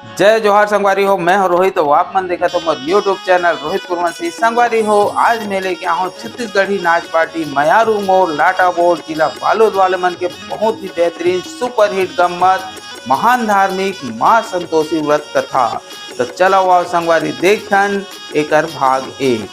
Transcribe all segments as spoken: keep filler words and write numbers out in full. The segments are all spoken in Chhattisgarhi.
जय जोहार संगवारी हो, मैं हूं रोहित, अउ आप मन देखत हो मोर YouTube चैनल रोहित कुरवंशी। संगवारी हो, आज मैं लेके आया हूं छत्तीसगढ़ी नाच पार्टी मयारू मोर लाटा बोर, जिला बालोद वाले मन के बहुत ही बेहतरीन सुपरहिट गम्मत महान धार्मिक माँ संतोषी व्रत कथा। तो चलो आओ संगवारी, देखथन एकर भाग एक।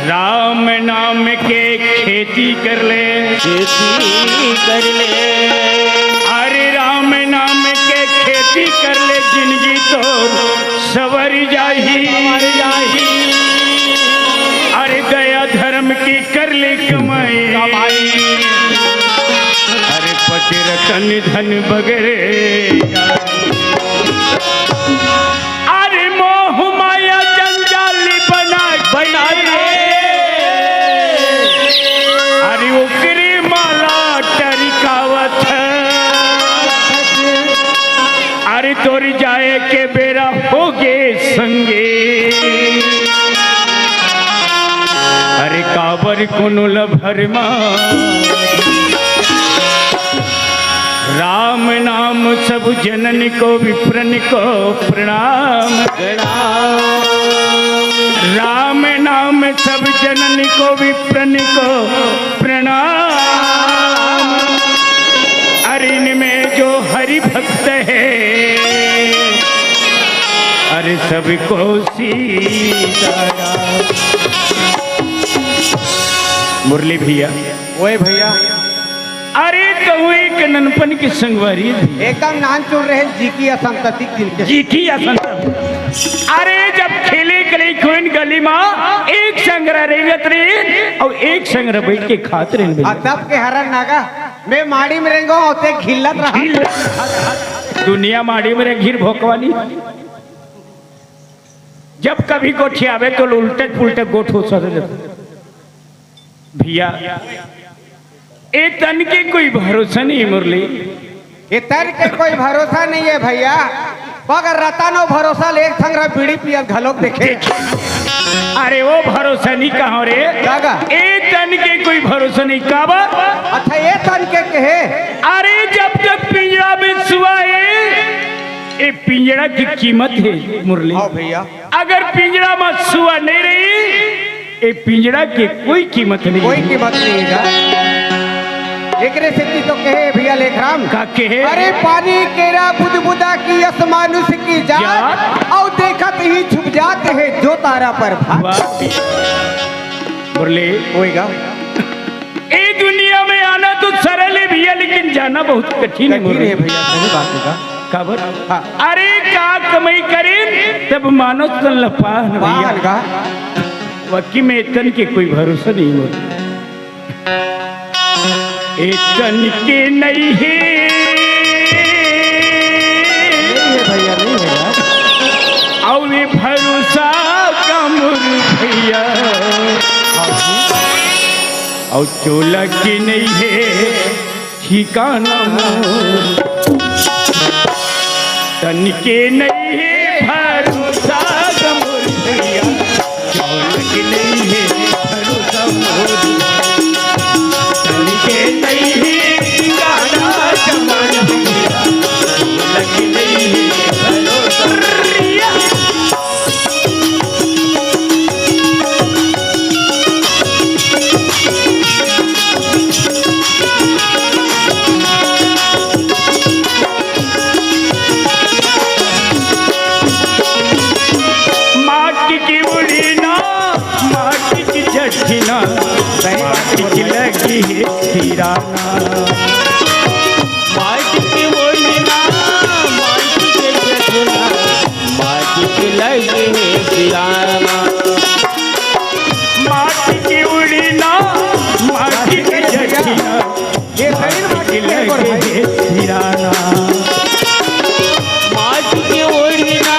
राम नाम के खेती कर ले, खेती कर ले। अरे राम नाम के खेती कर ले, जिंदगी तो सवर जाही, सवर जाही। अरे दया धर्म की कर ले कमाई, कमाई। अरे पति रतन धन बगरे। अरे मोह माया जंजाली बना, बना दे। अरे ओकरी माला टरिकावत है। अरे तोर जाए के बेरा होगे संगे। अरे काबर कोनो ल भरमा। राम नाम सब जनन को विप्रन को प्रणाम। प्रणाम। राम नाम सब जनन को विप्रन को प्रणाम। अरे इनमें जो हरि भक्त है, अरे सबको सीताराम। मुरली भैया। ओए भैया। अरे कहूँ एक ननपन के संगवारी। एकदम नान चुन रहे जी की असंतति जिनके। जी की असंतति। अरे जब खेले गली कोइन गली मा एक संग रंगत रहे अउ एक संग बैठ के खात रहे। अउ तब के हरन नागा मैं माड़ी में रेंगो होते घिल्लत रहा। घिल्लत। दुनिया माड़ी में रेंग घिर भोकवानी। जब कभी गोठियावे तो उल्टे पुल्टे गोठ हो सके। भैया, ए तन के कोई भरोसा नहीं मुरली। ए तन के कोई भरोसा नहीं है भैया। अगर रतन ओ भरोसा ले एक संग रह बीड़ी पियत घलोक देखे। अरे ओ भरोसा नहीं कहो रे। कागा? ए तन के कोई भरोसा नहीं काबर? अच्छा ए तन के कहे। अरे जब तक पिंजरा में सुआ है, ए पिंजरा की कीमत है मुरली। हाँ भैया। अगर पिंजरा में सुआ नहीं रही, ए पिंजरा के कोई कीमत नहीं। कोई कीमत नहीं है। एकरे सेती तो कहे भैया लेखराम। का कहे? अरे पानी केरा बुदबुदा की यस मानुष की जात, जात। अउ देखत ही छुप जात है जो तारा पर भात। वाह। मुरली। होएगा। ए दुनिया में आना तो सरल है भैया, लेकिन जाना बहुत कठिन है कठिन मुरली। है भैया, सही बात है का? काबर? हाँ। अरे का कमाई करेन तब मानव तन ल पाहन भैया। पाहन का? वाकई में ए तन के कोई भरोसा नहीं होता। ए तन के नहीं है। नहीं है भैया, नहीं है यार। अउ ए भरोसा का मुर भैया। अउ चोला के नहीं है ठिकाना मोर। तन के नहीं है भरोसा का मोर भैया। चोला के नहीं है भरोसा मोर। तन के नहीं है ठिकाना का मोर भैया। चोला के नहीं है भरोसा। माटी की उड़ीना, माटी की जठिना, माटी की लगी है सिराना। ये सही बात है, एक बार भाई। माटी के ओढ़ना,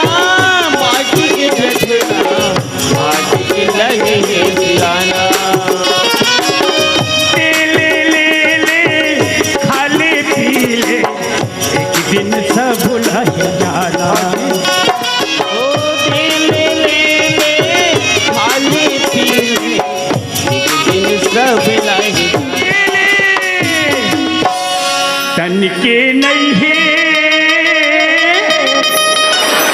माटी के गठरा, माटी के लगे सिराना। ले, ले, ले, ले, खा ले, पी ले, एक दिन सब लह जाना। ओ, ले, ले, ले, ले, खा ले, पी ले, एक दिन सब लह जाना। तन के नहीं है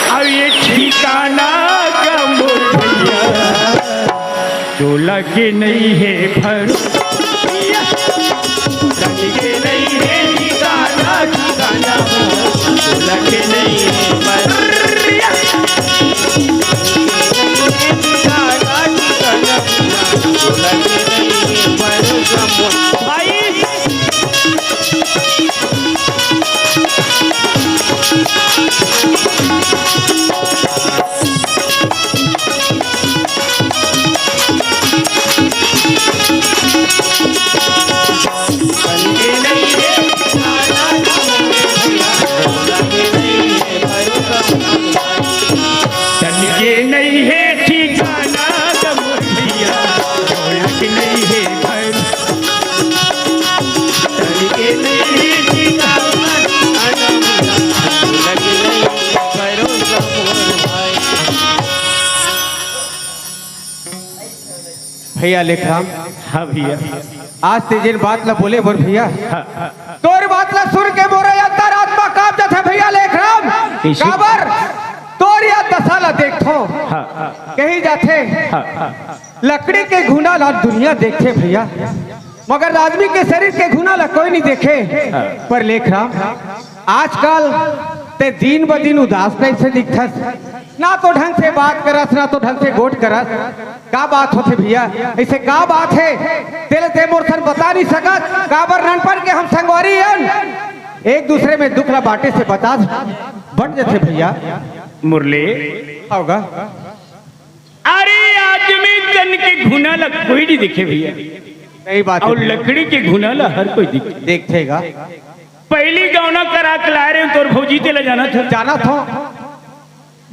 अब ये ठिकाना का मोर भैया, चोला के नहीं है भर, तन के नहीं है ठिकाना, ठिकाना, चोला के नहीं है भर। तन के नहीं है ठिकाना का मोर भैया, ढोलक नहीं है भर। तन के नहीं है ठिकाना, ढोलक नहीं है भर। भैया लेखराम, हाँ भैया। आज ते जेन बात ला बोले मोर भैया, हाँ, हाँ। तोर बात ला सुन के मोर अंतरात्मा कांप जाथे भैया लेखराम। कैसे? काबर तोर या दशा ला देखथों, हाँ, हाँ। कही जाथे, हाँ, हाँ। लकड़ी के घुना ला दुनिया देखथे भैया, मगर आदमी के शरीर के घुना ला कोई नहीं देखे। हाँ। पर लेखराम, आजकल ते दिन ब दिन उदास टाइप से दिखथस, ना तो ढंग से बात करस, ना तो ढंग से गोठ करस। का बात होथे भैया? ऐसे का बात हे? तेला ते मोर सन बता नहीं सकत, काबर ननपन के हम संगवारी हन, एक दूसरे में दुख ला बांटे से बता बट जथे भैया। मुरली, होगा। अरे, आदमी तन के घुना ला कोई नहीं देखे भैया। सही बात हे अउ भैया। लकड़ी के घुना ला हर कोई दिखे। देखथेगा। पहिली गौना करा के लाए रहेंव तोर भौजी, तेला जानथस? जानथों।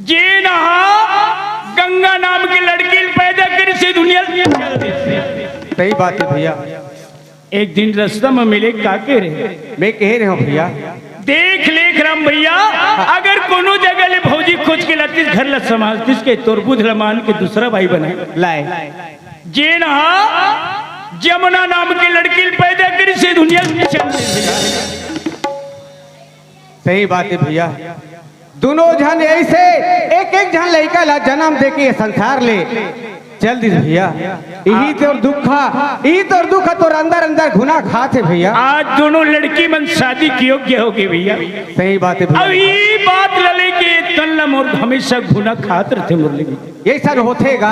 जेन हा गंगा नाम के लड़की ल पैदा करिस, ये दुनिया ल चल दिस। सही बात हे भैया। एक दिन रस्ता म मिले, का कहे रहे? मैं कहे रहेंव भैया। देख लेखराम भैया, अगर कोनो जगह ले भौजी खोज के लातिस, घर ला संभालतिस के, तोर बुध ला मान के दूसरा भाई बना लाए। जेन हा जमुना नाम के लड़की ल पैदा करिस, ये दुनिया ल चल दिस। सही बात हे भैया, दुनों झन ऐसे एक एक झन लइका ला जन्म दे के ये संसार ले चल दिस भैया। इही तोर दुख हा, इही तोर दुख हा, तोर अंदर अंदर घुना खात हे भैया। आज दुनों लड़की मन शादी के योग्य होगे भैया। सही बात हे भैया। अब ये बात ला लेके तन ला मोर हमेशा घुना खात रथे मुरली। ये सब होथे गा।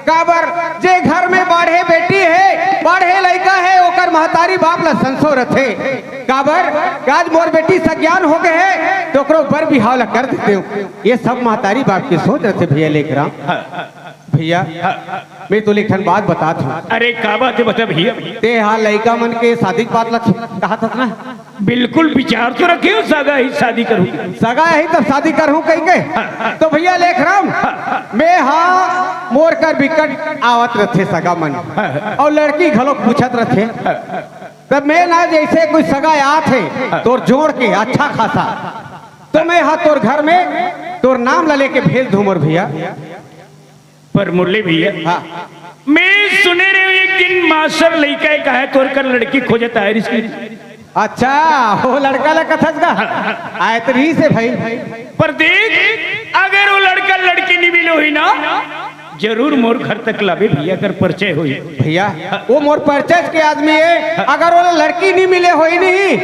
काबर जे घर में बाढ़े बेटी हे, बाढ़े लइका हे, ओकर महतारी बाप ला संसो रथे। काबर आज मोर बेटी सज्ञान हो गए हे, तो ओकरो बर बिहाव ला कर देतेंव। ये सब महतारी बाप के सोच रथे भैया लेखराम। भैया, मैं तो लेखन बात बताथों। अरे का बात हे बता भैया। ते हा लइका मन के शादी के बात ला कहत हस ना? बिल्कुल विचार तो रखे हों, सगा ही शादी करहूं। सगा ही तब शादी करहूं कहिके। तो भैया लेखराम, मैं हा मोर कर बिकट आवत रथे सगा मन, अउ लड़की घलो पूछत रथे। तब मैं ना जैसे कोई सगा आत हे तोर जोड़ के अच्छा खासा, तो मैं हा तोर घर में तोर नाम ला लेके भेज दूं मोर भैया। पर मुरली भैया, हाँ। मैं सुने रहेंव एक दिन मास्टर लइका हे कहे तोर कर लड़की खोजत आए रिहिस। अच्छा, वो लड़का ला कथस का? आए तो रिहिस हे भाई। पर देख, अगर वो लड़का लड़की नहीं मिले होही ना, जरूर मोर घर तक लाबे भैया, अगर परिचय होही। भैया, वो मोर परिचय के आदमी हे, अगर वो लड़की नहीं मिले होही नहीं,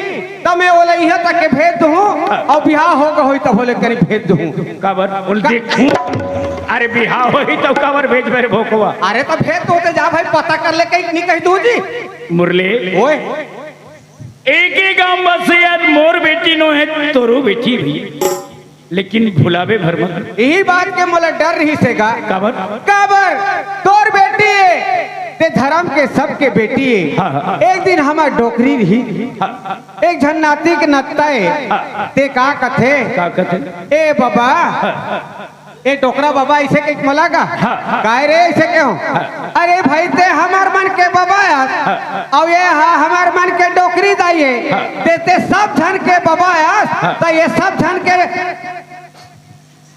त मैं ओला इहां तक के भेज दूं, अउ बिहाव हो गे होही तब ओला करी भेज दूं। काबर? बोल का- देख, अरे बिहाव होही तब काबर भेजबे रे भोकवा? अरे तो भेज दूं ते जा भाई, पता कर ले कहीं नहीं कही दूं जी। मुरली, ओए। एक ही गांव बस यार, मोर बेटी नो हे, तोरो बेटी भी। लेकिन भुलाबे भर मत। यही बात के मोला डर रहिस हे गा। काबर? काबर? तोर बेटी हे, ते धरम के सबके बेटी ए। हाँ, हाँ। एक दिन हमर डोकरी रही। हाँ। एक झन नाती के नत्ता ए। हाँ। ते का कथे? का कथे? ए बबा, हाँ। ए डोकरा बबा, अइसे कहिके मोला का? हाँ, हाँ। काय रे, अइसे कहे हो? हाँ। अरे भाई, ते हमर मन के बबा आस, हाँ। अउ ए हा हमर मन के डोकरी दाई ए। हाँ। ते, ते सब झन के बबा आस, हाँ। त ए सब झन के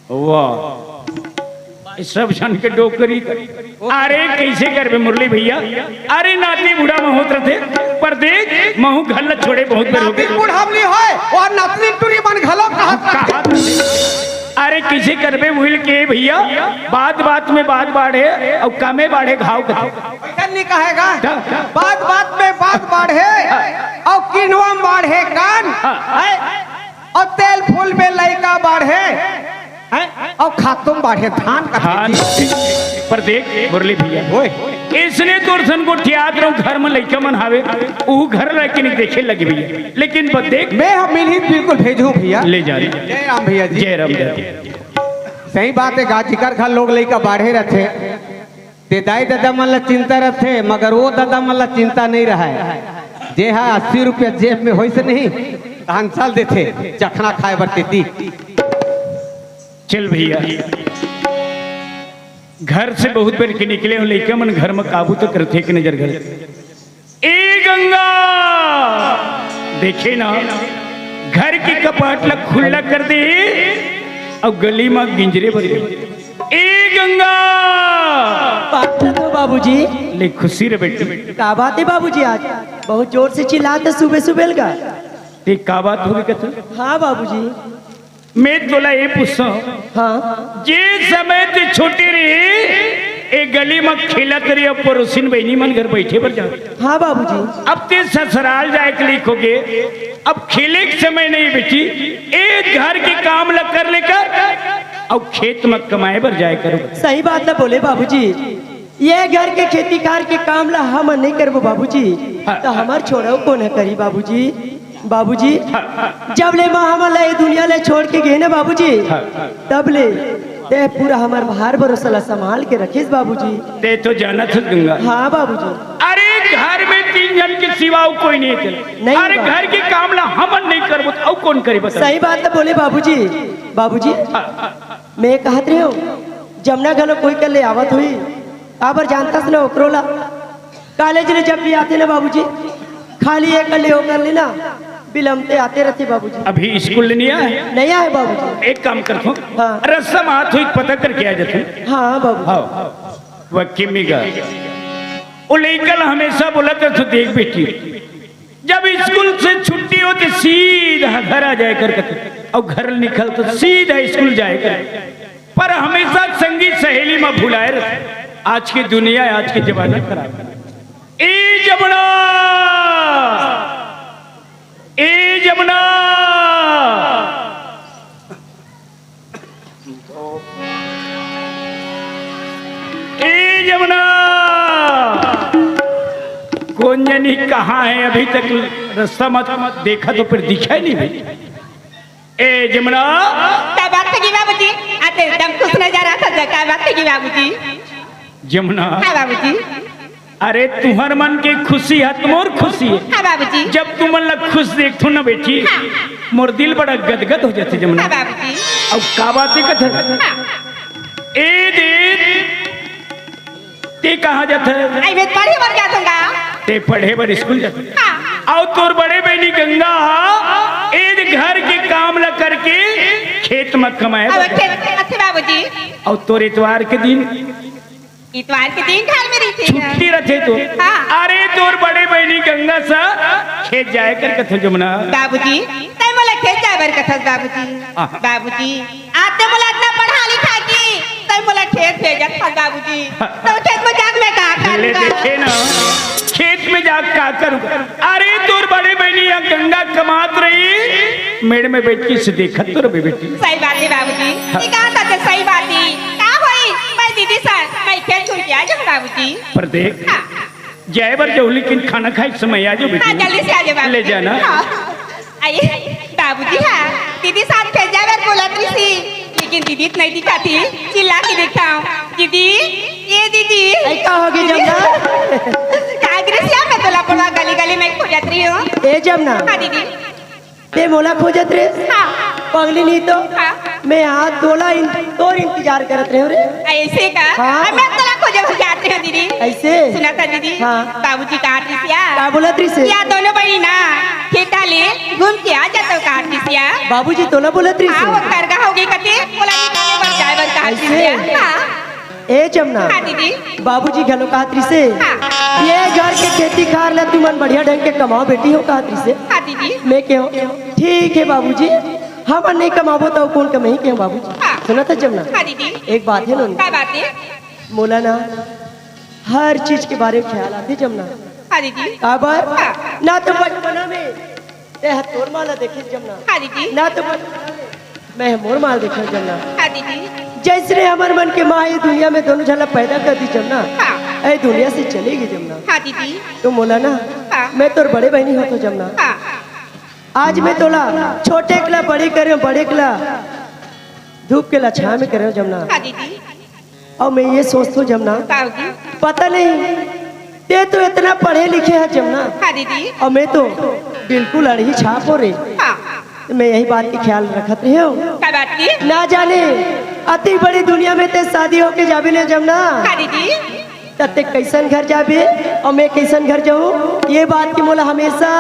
वाह, सब झन के डोकरी। अरे कइसे करबे मुरली भइया? अरे नाती बूढ़ा म होत रथे, पर देख महूं घर ल छोड़े बहुत बेर होगे। नाती बूढ़ा म नइ होय, अउ नतनी टुरी मन घलो कहत। कहत। अरे कइसे करबे उहिल के भइया, बात बात में बात बाढ़े अउ कमे बाढ़े घाव कथे। अइसन नइ कहे गा। बात बात में बात बाढ़े अउ किनवा म बाढ़े कान। हाँ। हैं? अउ तेल फूल में लइका बाढ़े, हैं? अउ खातू म बाढ़े धान कथे। धान। पर देख मुरली भइया, ओए। अइसने तोर सन गोठियात रहूं, घर म लइका मन हावे, उहू घर ल एक दिन देखे ल लगही भइया। लेकिन बस देख, मैं ह मिलही बिल्कुल भेजहूं भइया। ले जा रे। जय राम भइया जी। जय राम, जय राम। सही बात हे गा, जेकर घर लोग लइका बाढ़े रथे, ते दाई ददा मन ला चिंता रथे, मगर ओ ददा मन ला चिंता नइ रहय, जे हा अस्सी रुपया जेब में होइस नहीं, त हंसल देथे चखना खाय बर तेती। चल भइया, घर से बहुत बेर के निकले हों, लइका मन घर म काबू तो करथे के नजर घर। ए गंगा, देखे ना, घर के कपाट ला खुल्ला कर दे अउ गली म गिंजरे बर गे। ए गंगा! बात तो दो बाबूजी। ले खुशी रे बेटी। का बात हे बाबूजी, आज बहुत जोर से चिल्लात हे सुबह सुबह लगा। ते का बात होगे कथे? हाँ बाबूजी। मैं तोला ए पूछहूं, हाँ। जे समय ते छोटे रहे, ए गली म खेलत रहे अउ पड़ोसिन बहिनी मन घर बइठे बर जात। हाँ बाबूजी। अब ते ससुराल जाय के लइक होगे, अब खेले के समय नहीं बेटी, ए घर के काम ल कर ले कर अउ खेत म कमाय बर जाय करो। सही बात ल बोले बाबूजी, ए घर के खेती कार के काम ल हमन नहीं करबो बाबूजी, हाँ। त हमर छोरा कोन ह करही बाबूजी? बाबूजी, हाँ। जब ले माँ हमन ला ए दुनिया ले छोड़ के गे ना बाबूजी, हाँ। तब ले ते पूरा हमर भार भरोसा ला संभाल के रखिस बाबूजी। ते तो जानत हस गंगा। हाँ बाबूजी। अरे घर में तीन झन के सिवा अउ कोई नहीं हे। नहीं अरे बा। घर के काम ला हमन नहीं करबो त अउ कोन करही बता? सही बात तो बोले बाबूजी। बाबूजी, हाँ। मैं कहत रहेंव, जमुना घलो कोई कर ले आवत होही, काबर जानथस ना ओकरो ला। कॉलेज ले जब भी आथे ना बाबूजी, खाली ए कर ले ओ कर ले ना, बिलमते आते रथे बाबूजी। अभी स्कूल ले नहीं आय? नहीं आय बाबूजी। एक काम करथंव, हाँ। रस्ता म आत होही त पता करके आ जाथंव। हाँ बाबूजी। हाँ, वो किमी गा, ओ लइका ला हमेशा बोलत रथंव, देख बेटी, जब स्कूल से छुट्टी होथे, सीधा घर आ जाय कर कथे, अउ घर निकलथे, सीधा स्कूल जाय कर। पर हमेशा संगी सहेली म भुलाय रथे। आज के दुनिया, आज के जमाना खराब हे। ए जमुना, ए जमुना, ए जमुना, कोन जनी कहाँ हे? अभी तक रस्ता म देखत हों, पर दिखय नहीं भाई। ए जमुना। का बात हे जी बाबूजी? आज एकदम खुश नजर आथस, का बात हे जी बाबूजी? जमुना। हाँ बाबूजी। अरे तुंहर मन के खुशी हे त मोर खुशी हे। हाँ बाबूजी। जब तुमन ला खुश देखथंव ना बेटी, हाँ। मोर दिल बड़ा गदगद हो जाथे जमुना। हाँ बाबूजी। अउ का बात हे कथे? हाँ। ए दे, ते कहाँ जाथस? अई, मैं पढ़े बर जाथंव गा। ते पढ़े बर स्कूल जाथस? हाँ। अउ तोर बड़े बहिनी गंगा हा, ए घर के काम ला करके खेत म कमाय बर जाथे। अच्छा बाबूजी। अउ तोर इतवार के दिन इतवार के दिन घर में रहिथे। छुट्टी रथे तो। हाँ। अरे तोर बड़े बहिनी गंगा सा खेत जाय कर कथे जमुना। बाबूजी, तैं मोला खेत जाय बर कथस बाबूजी। हाँ। बाबूजी, आज तैं मोला अतना पढ़ा लिखा के तैं मोला खेत भेजत हस बाबूजी। हाँ। त खेत में जाके मैं का करूँगा? देखे ना, खेत में जाके का करूँगा? अरे तोर बड़े बहिनी हा गंगा कमात रही, मेड़ में बइठ के अइसे देखत तो रहे बेटी। सही बात हे बाबूजी। हाँ। ये कहा था तो सही बात हे। का होही? मैं दीदी सन, मैं खेल खेल के आ जाऊँ बाबूजी। पर देख, हाँ। जाय बर जाहूँ, लेकिन खाना खाय के समय आ जाहू बेटी। हाँ, जल्दी से आ जाहू बाबूजी। ले जाना। हाँ। अई, बाबूजी, हाँ, दीदी साथ खेल जाय बर बोलत रहिस, लेकिन दीदी तो नहीं दिखत हे, चिल्ला के देखथंव, दीदी। ए दीदी। अई का होगे जमना? का गिरसिया में तोला पड़वा गली गली में खोजत रही हूँ। ए जमना। हाँ दीदी। ते मोला खोजत रे? हाँ। पगली नहीं तो। हाँ। मैं हाथ तोला इन, तोर इंतजार करत रहे हूँ रे। ऐसे का? हाँ। अब मैं तोला खोजे बर जात रहे हूँ दीदी। ऐसे? सुना था दीदी? हाँ। बाबूजी कहा रहिस या? का बोलत रहिस हे? या दोनों बहिनी ना खेता ले घूम के आ जातो कहा रहिस या? बाबूजी तोला बोलत रहिस हे? हाँ, वो करगा होगे कथे, बोला निकाले बर जाए बर कहा रहिस ऐसे? या? हाँ। ए जमना, हाँ दीदी। बाबूजी घलो कहत रिसे, हाँ। ये घर के खेती खार ला तुमन बढ़िया ढंग के कमाओ बेटी हो कहत रिसे। हाँ दीदी। मैं केहों, ठीक हे बाबूजी, हमन नहीं कमाबो त कोन कमाही केहों बाबूजी। हाँ। सुनत हस जमना? हाँ दीदी। एक बात हे नोनी। का बात हे? मोला ना हर चीज के बारे में ख्याल आथे जमना। हाँ दीदी। काबर? हाँ। ना तो बचपना में तेंह तोर माँ ला देखे जमना। हाँ दीदी। ना तो बचपना में मैं मोर माँ ला देखे जमना। हाँ दीदी। जइसने हमर मन के माँ ये दुनिया में दोनों झन ला पैदा कर दिस जमना। हाँ। ए दुनिया से चले गे जमना। हाँ दीदी। तो मोला ना, हाँ। मैं तोर बड़े बहिनी होथों जमना। हाँ। आज मैं तोला छोटे के ला बड़े करेंव, बड़े के ला धूप के ला छाँव में करेंव जमना। हाँ दीदी। अउ मैं ये सोचथों जमना, का होगे? पता नहीं, तें तो इतना पढ़े लिखे हस जमना, हाँ दीदी। अउ मैं तो बिल्कुल अड़ही छाप हों रे। हाँ। मैं यही बात के ख्याल रखत रहे हों। का बात के? ना जाने अति बड़ी दुनिया में तें शादी होके जाबे न जमना। हाँ दीदी। त तें कइसन घर जाबे अउ मैं कइसन घर जाहूँ, ये बात के मोला हमेशा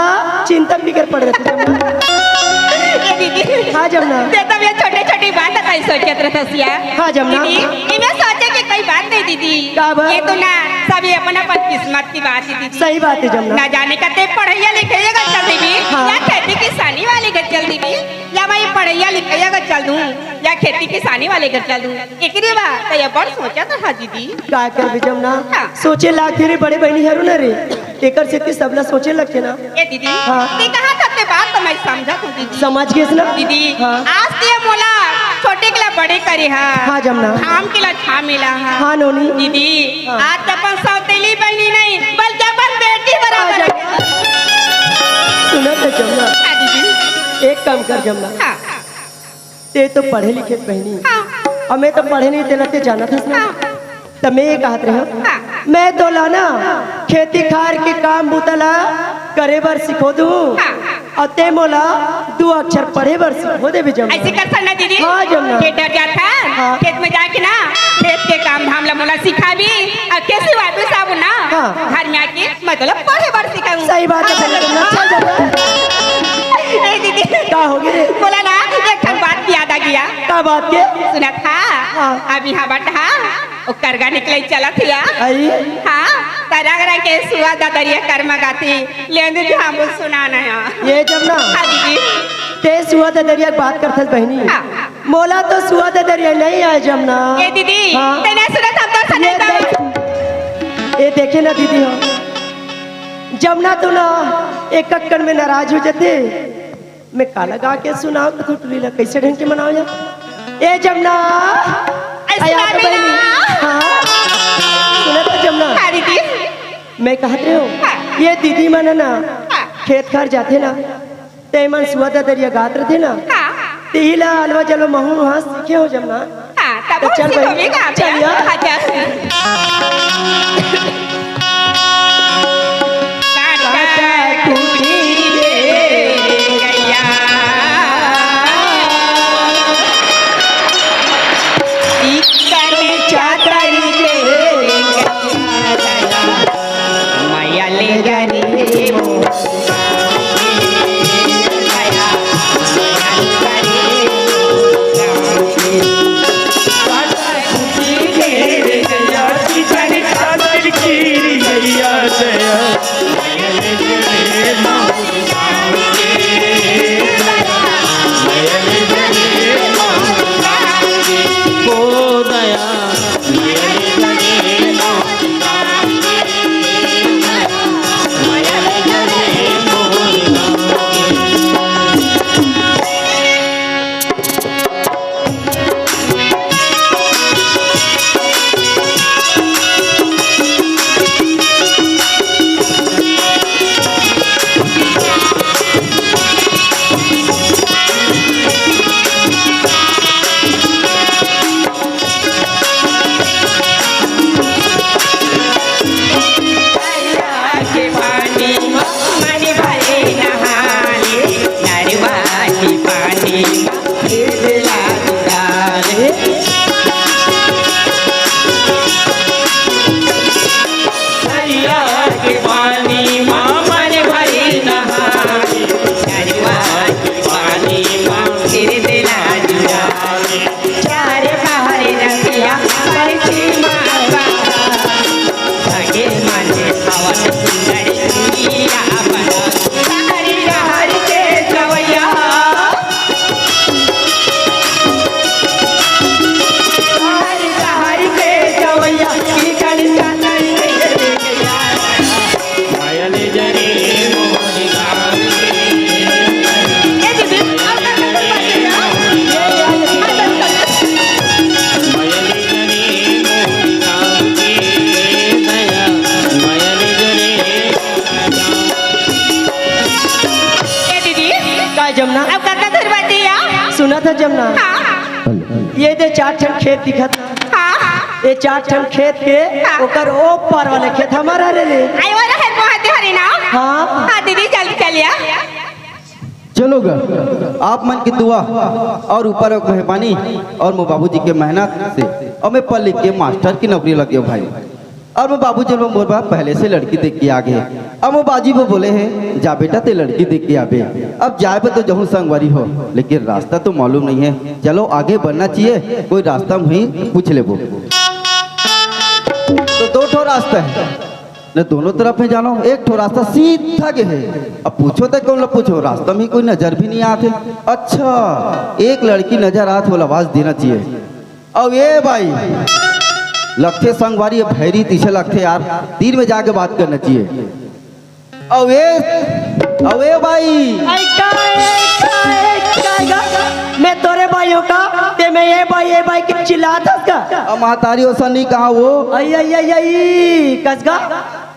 चिंता फिकर पड़े रहिथे जमना। ए दीदी। हाँ जमना। तें तो ये छोटे छोटे बात अतका सोचत रहिथस या। हाँ जमना। दीदी, इमे सोचे के कोई बात नहीं दीदी। का बात? ये तो ना सब ये अपन अपन किस्मत के बात हे दीदी। सही बात हे जमना। ना जाने कते पढ़इया लिखइया घर चल देबे, हाँ। या खेती किसानी वाले घर चल देबे, या मैं पढ़इया लिखइया घर चल दूँ, या खेती किसानी वाले घर चल दूँ। एकरे बात त ये बड़ सोचत रहा दीदी। का करबे जमना? हाँ। सोचे लागथे रे बड़े बहिनी हरू ना रे, तेकर सेती सबला सोचे लगथे ना। ए दीदी, हाँ। तें कहत हस ते बात तो मैं समझत हूँ दीदी। समझ गेस ना? दीदी, हाँ। आज ते मोला छोटे के ला बड़े करे हा। हाँ जमना। घाम के ला छाँव में ला हा। हाँ नोनी। दीदी, हाँ। आज ते अपन सौतेली बहिनी नहीं, बल्कि अपन बेटी बराबर हाँ, हे। सुनत हस जमना। हाँ दीदी। एक काम कर जमना। हाँ। तें तो पढ़े लिखे बहिनी। हाँ। अउ मैं तो पढ़े नहीं, तेला तें जानत हस ना। हाँ। त मैं ये कहत रहे हों, हाँ। मैं तोला ना खेती खार के काम बूता ला करे बर सिखो दूँ। हाँ। अउ तें मोला दू अक्षर पढ़े बर सिखो देबे जमना। ऐसे कर सकना दीदी? हाँ जमना। खेत डर जात हस, हाँ। खेत में जाके ना खेत के काम धाम ला मोला सिखाबे, अउ कैसे वापस आबो ना, हाँ। घर में आके मतलब पढ़े बर सिखाहूँ। सही बात हे, हाँ, सही बात हे। हाँ। चल जमना। ए दीदी। का होगे रे? मोला ना एक ठन बात याद आ गे। का बात के? सुनत हस? हाँ। अभी हाँ बता, ओ करगा निकले चलत हे या। अई? हाँ, त रंग रंग के सुआ ददरिया करमा गाथे, लेंदे जो हम सुनाना हे। ए जमना। हाँ दीदी। तें सुआ ददरिया के बात करथस बहिनी। हाँ। मोला तो सुआ ददरिया नहीं आय जमना। ए दीदी, हाँ। तें नहीं सुनत हस त ये सुनत हस। देख, ये देखे ना दीदी, हाँ। जमना तो ना एक कक्कन में नाराज हो जाथे। मैं काला गा के सुनाओ तो टुरी ला कैसे ढंग के मनाओ यार। ए जमना, ऐसे अया ना तो बहिनी। हाँ। सुनत हस जमना। हाँ दीदी। मैं कहत रहे हों, हाँ। ये दीदी मन ना हाँ। खेत खार जाथे ना, ते मन सुआ ददरिया गात रथे ना। हाँ। तेही ला अलवा जलवा महूँ हाँ सीखे हों जमना। हाँ, तब तो चल सीखो भाई, भी गाते चल हैं। यार। अच्छा। काटा कुटी रे गैया। इकन चादर रे गैया। मया ले गरी। जमना। अब कतना दूर बाटे या? सुनत ह जमना। हाँ। ये दे चार ठन खेत दिखत ना। हाँ। ये चार ठन खेत के हाँ। ओकर ओ पार वाले खेत हमारा रे ले। आई वाला है वहाँ ते हरे ना। हाँ। हाँ दीदी, जल्दी चलिया। चलो गा, आप मन की दुआ और ऊपर के मेहरबानी और मोर बाबूजी के मेहनत से और मैं पढ़ लिख के मास्टर की नौकरी लग गयो भाई। और मोर बाबूजी मोर बर पहले से लड़की देख के आ गए। अब मोर बाजी वो बोले हैं, "जा बेटा, ते लड़की देख के आबे।" अब जाए पे तो जहूँ संगवारी हो, लेकिन रास्ता तो मालूम नहीं है। चलो, आगे बढ़ना चाहिए, कोई रास्ता वहीं पूछ लेबो। तो दो ठो रास्ता है, न दोनों तरफ में जानो, एक ठो रास्ता सीधा के है। अब पूछो तो कौन ला पूछो, रास्ता में कोई नजर भी नहीं आते। अच्छा, एक लड़की नजर आत, वो आवाज देना चाहिए। अउ ए भाई, लगथे संगवारी, ये भैरी तइसे लगथे यार, तीर में जाके बात करना चाहिए। अउ ए, अउ ए भाई। ऐ का, ऐ का, ऐ का, ऐ का? मैं तोरे भाई हो का? ते मैं ये भाई, ये भाई के चिल्लात हस का? अब महतारी ओसन नहीं कहा वो। आई, आई, आई, आई, कस का?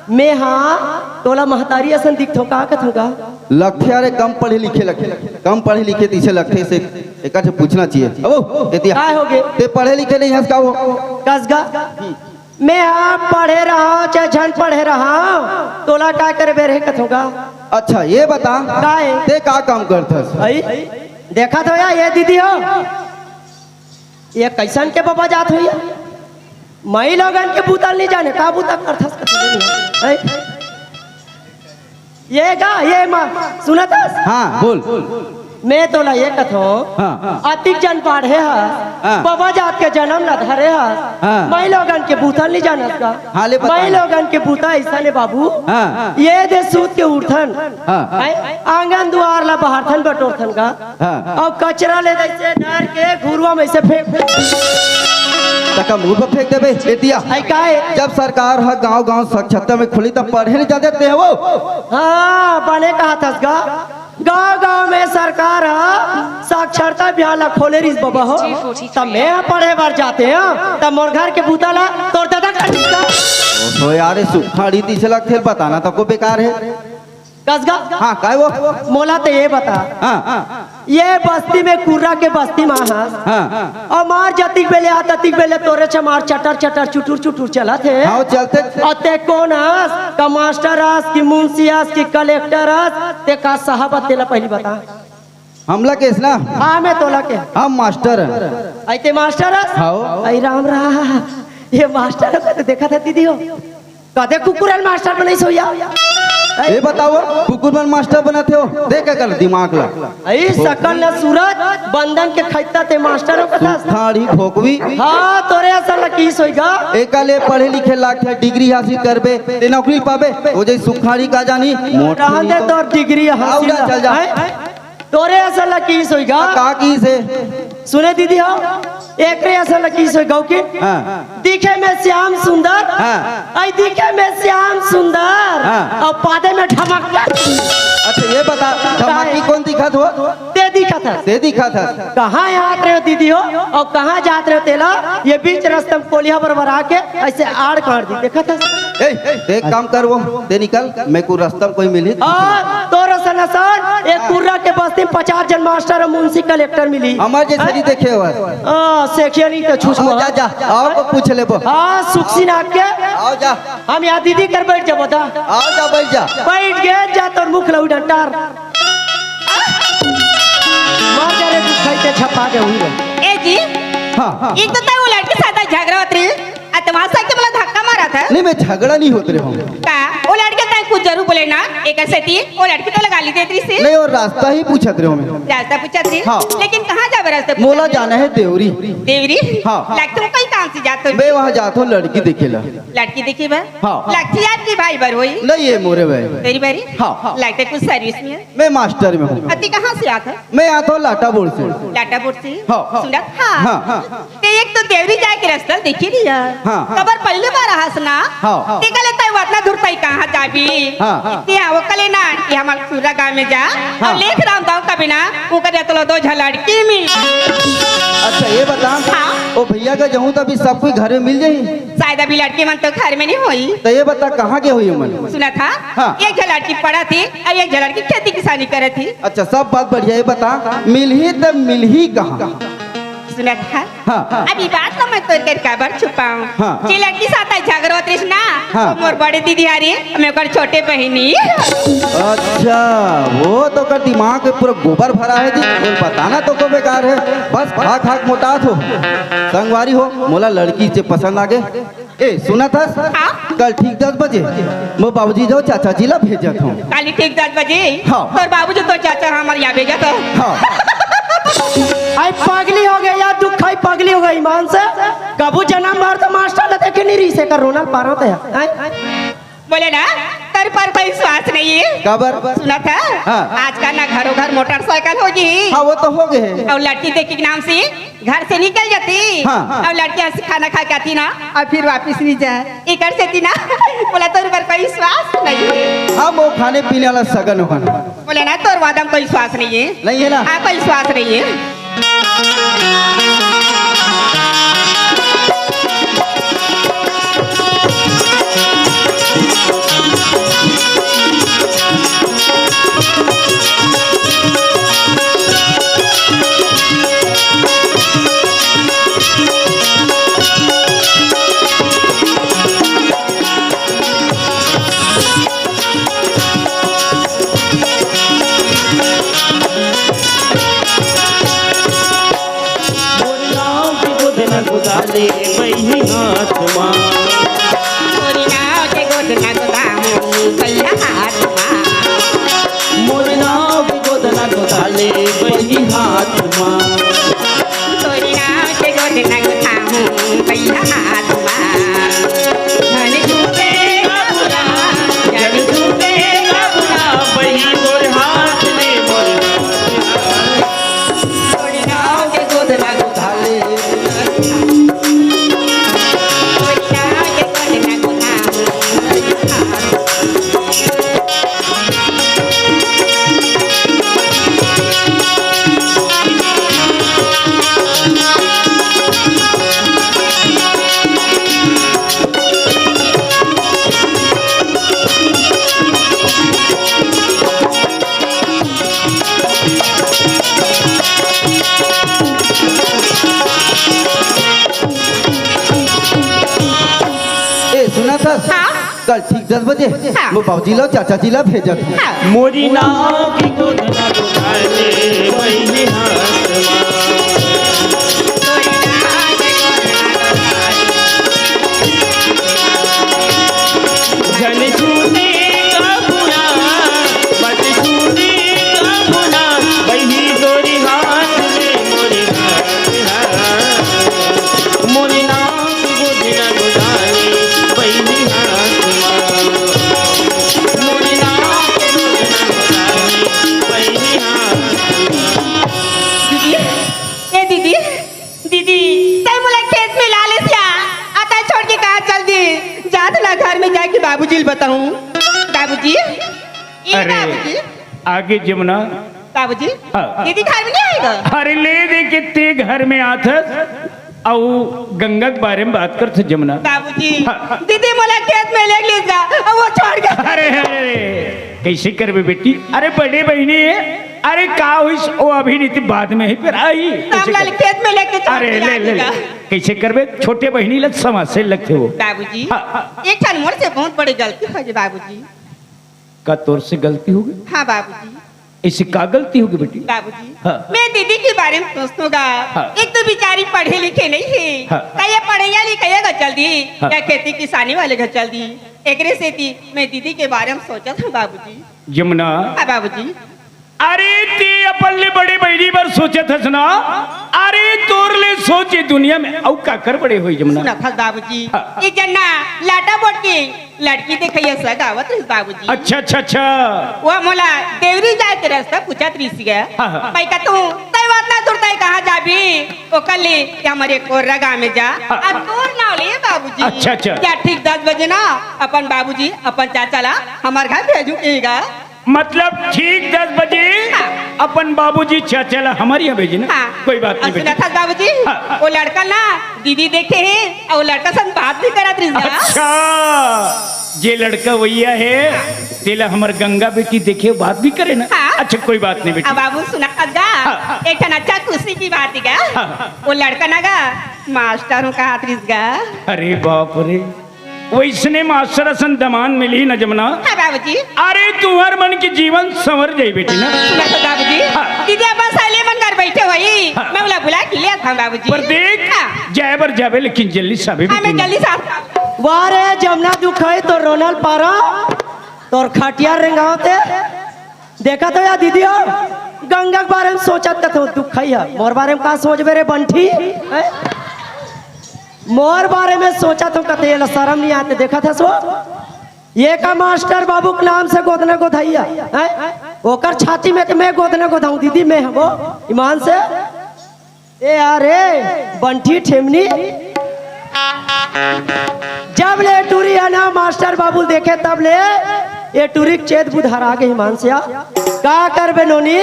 मैं हाँ, तोला महतारी असन दिखथों का कथों का? लगथे अरे कम पढ़े लिखे लगथे, कम पढ़े लिखे तइसे लगथे से एकर से पूछना चाहिए। अबो, एतिया। काय होगे? ते पढ़े लिखे नहीं हस का वो? कस गा? मैं हाँ पढ़े रहा, चाहे झन पढ़े रहा, तोला काय करे बेरे कथों का? अच्छा, ये बता, काय? ते का काम करथस? आई? देखत हो या, ये दीदी हो? ये कैसन के बबा जात हो या? माई लोगन के बूता नहीं जाने, का बूता करथस कथी नहीं? हैं? ये गा, ये माँ, सुनत हस? हाँ, बोल। मैं तोला ये कथों, हाँ। अतिक जन पढ़े हस, हाँ। बबा जात के जनम ला धरे हस, हाँ। माई लोगन के बूता नहीं जानत का? हाँ, ले बता। माई लोगन के बूता ऐसा ने बाबू, हाँ। ये दे सूत के उठथन, हाँ। हैं? आंगन दुआर ला बहारथन बटोरथन का? हाँ। अउ कचरा ले जैसे डर के घुरुआ में से फेंक दे। तका मुंह पर फेंक देबे, एतिया। आई काहे? जब सरकार ह गांव-गांव स्वच्छता में खुली, तब पढ़े नहीं जाते ते वो। हाँ, बने कहा थस गा। गांव-गांव में सरकार ह साक्षरता अभियान ला खोले रिस बबा हो। तब मैं ह पढ़े बर जाते हैं, तब मोर घर के बूता ला तोर दादा कर दिस का। ओ यार, ये सुखाड़ी तइसे लगथे, बताना तको बेकार है। कस गा? हाँ, काय वो? मोला ते ये बता। हाँ। ये बस्ती में कुर्रा के बस्ती में हस। हाँ। अउ मार जतिक बेले आ, ततिक बेले तोरे छमार चटर चटर चुटुर चुटुर चलत हे। हाँ, चलथे। अउ ते कोन हस? का मास्टर हस, कि मुंशी हस, कि कलेक्टर हस? ते का साहब हस, तेला पहिली बता। हमला केस ना? हाँ, मैं तोला के। हम मास्टर हन। आई ते मास्टर हस? हाँ। आई राम राम, ये मास्टर हस ते देखत हस दीदी हो। कदे कुकुर मन मास्टर बनइस हो या? ए बताओ, कुकुर मन मास्टर बनाथे हो? देख एकर दिमाग ला। आई सकल न सूरत, बंदन के खइता ते मास्टर हो कथस। सुखाड़ी भोकवी। हाँ, तोरे असन ला किहिस होही गा। एका ले पढ़े लिखे लागथे, डिग्री हासिल करबे, ते नौकरी पाबे। ओ जे सुखाड़ी का जानी, मोटी रहन दे तो। तोर डिग्री हासिल। चल जा। हैं? तोरे असन ला किहिस होही गा। का किहिस हे? सुने दीदी हो, एकरे असन ला किहिस होही गा कि हाँ। दिखे में श्याम सुंदर, हाँ। आई दिखे में श्याम सुंदर, हाँ। अउ पादे में धमाका। अच्छा, ये बता, धमाकी काय? कौन दिखत हो? ते दिखत हस। ते दिखत हस। कहाँ आत रहे हो दीदी हो, अउ कहाँ जात रहे हो तेला, ये बीच रस्ता में कोलिया बरबर आके ऐसे आड़ काट दी, देखत हस? ए, एक काम कर वो, ते निकल, मैं को रस्ता में कोई मिली। हाँ, तोर असन असन, एक कुर्रा के बस्ती में पचास जन मास्टर अउ मुंशी कलेक्टर मिली। हमर जैसे नहीं देखे हो। हाँ, सेखिया नहीं तो छुछुआ। जा, जा, आओ को पूछ लेबो। हाँ, सुक्सी नाक के। आओ जा। हम यहाँ दीदी कर बैठ जाबो दा। आओ जा, बैठ जा। बैठ गे जा तोर मुख लऊ डंटार। मार जा रे, तू खाई के छपा के हुई रे। ए जी। हाँ, हाँ। एक तो तय वो लड़के साथ झगड़ा होत रही। आ, तुम्हारे साथ के मला धक्का मारा था? नहीं, मैं झगड़ा नहीं होत रहे हूँ। का? वो लड़के तय कुछ जरूर बोले ना, एक सेती, वो लड़की तो लगा ली देत रही से। नहीं, वो रास्ता ही पूछत रहे हूँ मैं। रास्ता पूछत रही? हाँ। लेकिन कहाँ जाबे रास्ता पूछत मोला रही? जाना है देवरी। देवरी? हाँ। लगता है कोई काम से जात हो। मैं वहाँ जात हूँ लड़की देखे ला। लड़की देखे बर? हाँ। लगती है आपकी भाई बर होई? नहीं, ये मोरे भाई। तेरी बारी? हाँ। लगता है कुछ सर्विस में है? मैं मास्टर में हूँ। अति कहाँ से आत है? मैं आता हूँ लाटा बोर्ड से। लाटा बोर्ड से? हाँ। सुनत? हाँ। हाँ। ते एक तो देवरी जाए के रस्ता ल देखी लिया। हाँ, हाँ। कबर पहली बार आहस ना। हाँ। तेकर ले तैं वतना दूर तैं कहाँ जाबी? हाँ। इतने आवो कले ना कि हमर सुरा गाँव में जा। हाँ। अउ लेख राम दाऊ कभी ना, ओकर जतलो दो झन लड़की मिल। अच्छा, ये बता, हाँ। ओ भैया का जहूँ तो अभी सब कोई घर में मिल जाही? शायद अभी लड़की मन तो घर में नहीं होई। तो ये बता, कहाँ के होही ओमन? सुनत हा? हाँ। एक झन लड़की पढ़त हे अउ एक झन लड़की खेती किसानी करत हे। अच्छा, सब बात बढ़िया। ये बता, मिलही त मिलही कहाँ? सुनत हा? हाँ। अब ये बात तो मैं तोर कर काबर छुपाऊं? हाँ। जे लड़की साथ झगड़ा होत रहिस ना, हाँ। वो मोर बड़े दीदी हरे, मैं ओकर छोटे बहिनी। अच्छा, वो तो कर दिमाग में पूरा गोबर भरा है जी। बोल, बताना तो को बेकार है, बस खा खा के मोटा थो। संगवारी हो, मोला लड़की से पसंद आ गे। ए, सुनत हस? हाँ? कल ठीक दस बजे मोर बाबूजी जो चाचा जी ला भेजत हूँ। काली ठीक दस बजे? हाँ। तोर बाबूजी तोर चाचा हमर यहाँ भेजत हे। हाँ। आई पगली हो गई यार, दुख खाई पगली हो गई ईमान से। कभू जनम भर तो मास्टर ल देखे नहीं रहिस, एकर रोना ल पारा थे। आई? बोले ना, तोर पर कोई विश्वास नहीं है। काबर? सुनत हा? हाँ। आजकल ना घरों घर मोटरसाइकिल हो गई। हाँ, वो तो हो गए। अउ लड़की देखे के नाम से घर से निकल जाती। हाँ। अउ लड़कियां से खाना खा के आती ना, अउ फिर वापिस नहीं जाए। एकर सेती ना, बोला तोर पर कोई विश्वास नहीं है। हम वो खाने पीने वाला सगन होगन। बोले ना, तोर वादा में कोई विश्वास नहीं है। नहीं है ना? हाँ, कोई विश्वास नहीं है। मोर नाव के गोदना गोदाले बइही हाथ मा। मोर नाव के गोदना गोदाहूँ बइहा हाथ मा। मोर नाव के गोदना गोदाले बइही हाथ मा। तोरी नाव के गोदना गोदाहूँ बइहा हाथ मा। धन छूटे का बुला, धन छूटे का बुला, बइही तोर हाथ में मोर ए, सुनत हस? हाँ। कल ठीक दस बजे हाँ। मोर बाबूजी ला, चाचा जी ला भेजत हूँ। हाँ। मोरी नाव की गोदना गोदाले बइही हाथ मा। झन छूटे का बुला, मत छूटे का बुला, बइही तोरी हाथ में मोरे हाथ, हाथ। मोरे नाम गोदिया गोदानी, बइही हाथ मा। मोरे नाम गोदिया गोदानी, बइही हाथ मा। दीदी, ए दीदी, दीदी, तैं मोला खेत में ला लेस या, आ तैं छोड़ के कहाँ चल दे? जा त ना घर में जाके बाबूजी ल बताहूँ। बाबूजी, ए अरे, बाबूजी। आगे जमुना। बाबूजी, हाँ। दीदी घर में नहीं आएगा? अरे ले दे के ते घर में आथस, अउ गंगा के बारे में बात करथस जमुना। बाबूजी, हाँ। दीदी मोला खेत में लेग लेस गा, अउ वो छोड़ के। अरे, अरे, अरे, कइसे करबे बेटी? अरे बड़े बहिनी हे, अरे का होइस, ओ अभी नहीं थी, बाद में ही फिर आही। रामलाल खेत में लेके चल अरे, के ले, ले, ले। आएगा। कइसे करबे? छोटे बहिनी लग समाज से लगथे वो। बाबूजी, हाँ, हाँ। एक ठन मोर से बहुत बड़ी गलती हो गई बाबूजी। का तोर से गलती हो गई? हाँ बाबूजी। ऐसी का गलती हो गई बेटी? बाबूजी, हाँ। मैं दीदी के बारे में सोचतों गा। हाँ। एक तो बेचारी पढ़े लिखे नहीं है। हाँ। का ये पढ़ैया लिखैया घर चल दी, हाँ। या खेती किसानी वाले घर चल दी। एकरे सेती मैं दीदी के बारे में सोचत हूँ बाबूजी। जमुना। हाँ बाबूजी। अरे, ते अपन ले बड़े बहिनी बर सोचत हस ना? अरे, तोर ले सोच ए दुनिया में अउ काकर बड़े होई जमुना? सुनत हस बाबूजी, हाँ। एक झन ना लाटा बोट के लड़की देखइया सग आवत रहिस बाबूजी। अच्छा, अच्छा, अच्छा। वो मोला देवरी जाए के रास्ता पूछत रहिस गा। हाँ, हाँ। मैं कहत हूँ, तैं बात ना सुनता है, कहाँ जाबी? ओकर ले, ये हमर एक कोर्रा गाँव में जा। हाँ। अउ तोर नाव ले बाबूजी। अच्छा, अच्छा। या ठीक दस बजे ना अपन बाबूजी, अपन चाचा ला हमर घर भेजू कहेगा। मतलब ठीक दस बजे हाँ। अपन बाबूजी चाचा ला हमर यहाँ भेजे ना। हाँ। कोई बात नहीं अउ बेटी। सुनत हस बाबूजी, हाँ, हाँ। वो लड़का ना दीदी देखे हे अउ वो लड़का संग बात भी करत रहिस गा। अच्छा, जे लड़का वइया हे, तेला हमर गंगा बेटी देखे, बात भी करे ना। हाँ। अच्छा, कोई बात नहीं बेटी। अब बाबू सुनत हस गा, हाँ, हाँ। एक ठन अच्छा खुशी के बात हे गा। हाँ, हाँ। वो लड़का ना गा, मास्टर हूँ कहत रहिस गा। अरे बाप रे, वइसने मास्टर असन दमांद मिलही न जमना। हाँ बाबूजी। अरे तुँहर मन के जीवन संवर जाही बेटी ना। सुनत हस बाबूजी, हाँ। दीदी अपन सहेली मन घर बइठे होही, हाँ। मैं ओला बुला के लेत हँव बाबूजी। पर देख, हाँ। जाए बर जाबे लेकिन जल्दी से आबे हाँ, बेटी मैं ना। जल्दी से आत हँव। वाह रे जमना दुखई तोर रोना ल पारा, तोर खटिया रेंगावत हे। देखत हो या दीदी हो, गंगा के बारे में सोचत कथो दुख है, मोर बारे में का सोचबे रे बंठी? हैं? मोर बारे में सोचत हो कथे, एला शरम नहीं आत हे, देखत हस वो? ये का मास्टर बाबू के नाम से गोदना गोदइया, हैं? ओकर छाती में तो मैं गोदना गोदाऊँ, दीदी मैं हँव वो, ईमान से। ए यार, ए, बंठी ठेमनी। जब ले टूरी हे ना मास्टर बाबू ल देखे, तब ले ए टूरी के चेत बुध हरा गे ईमान से। का करबे नोनी,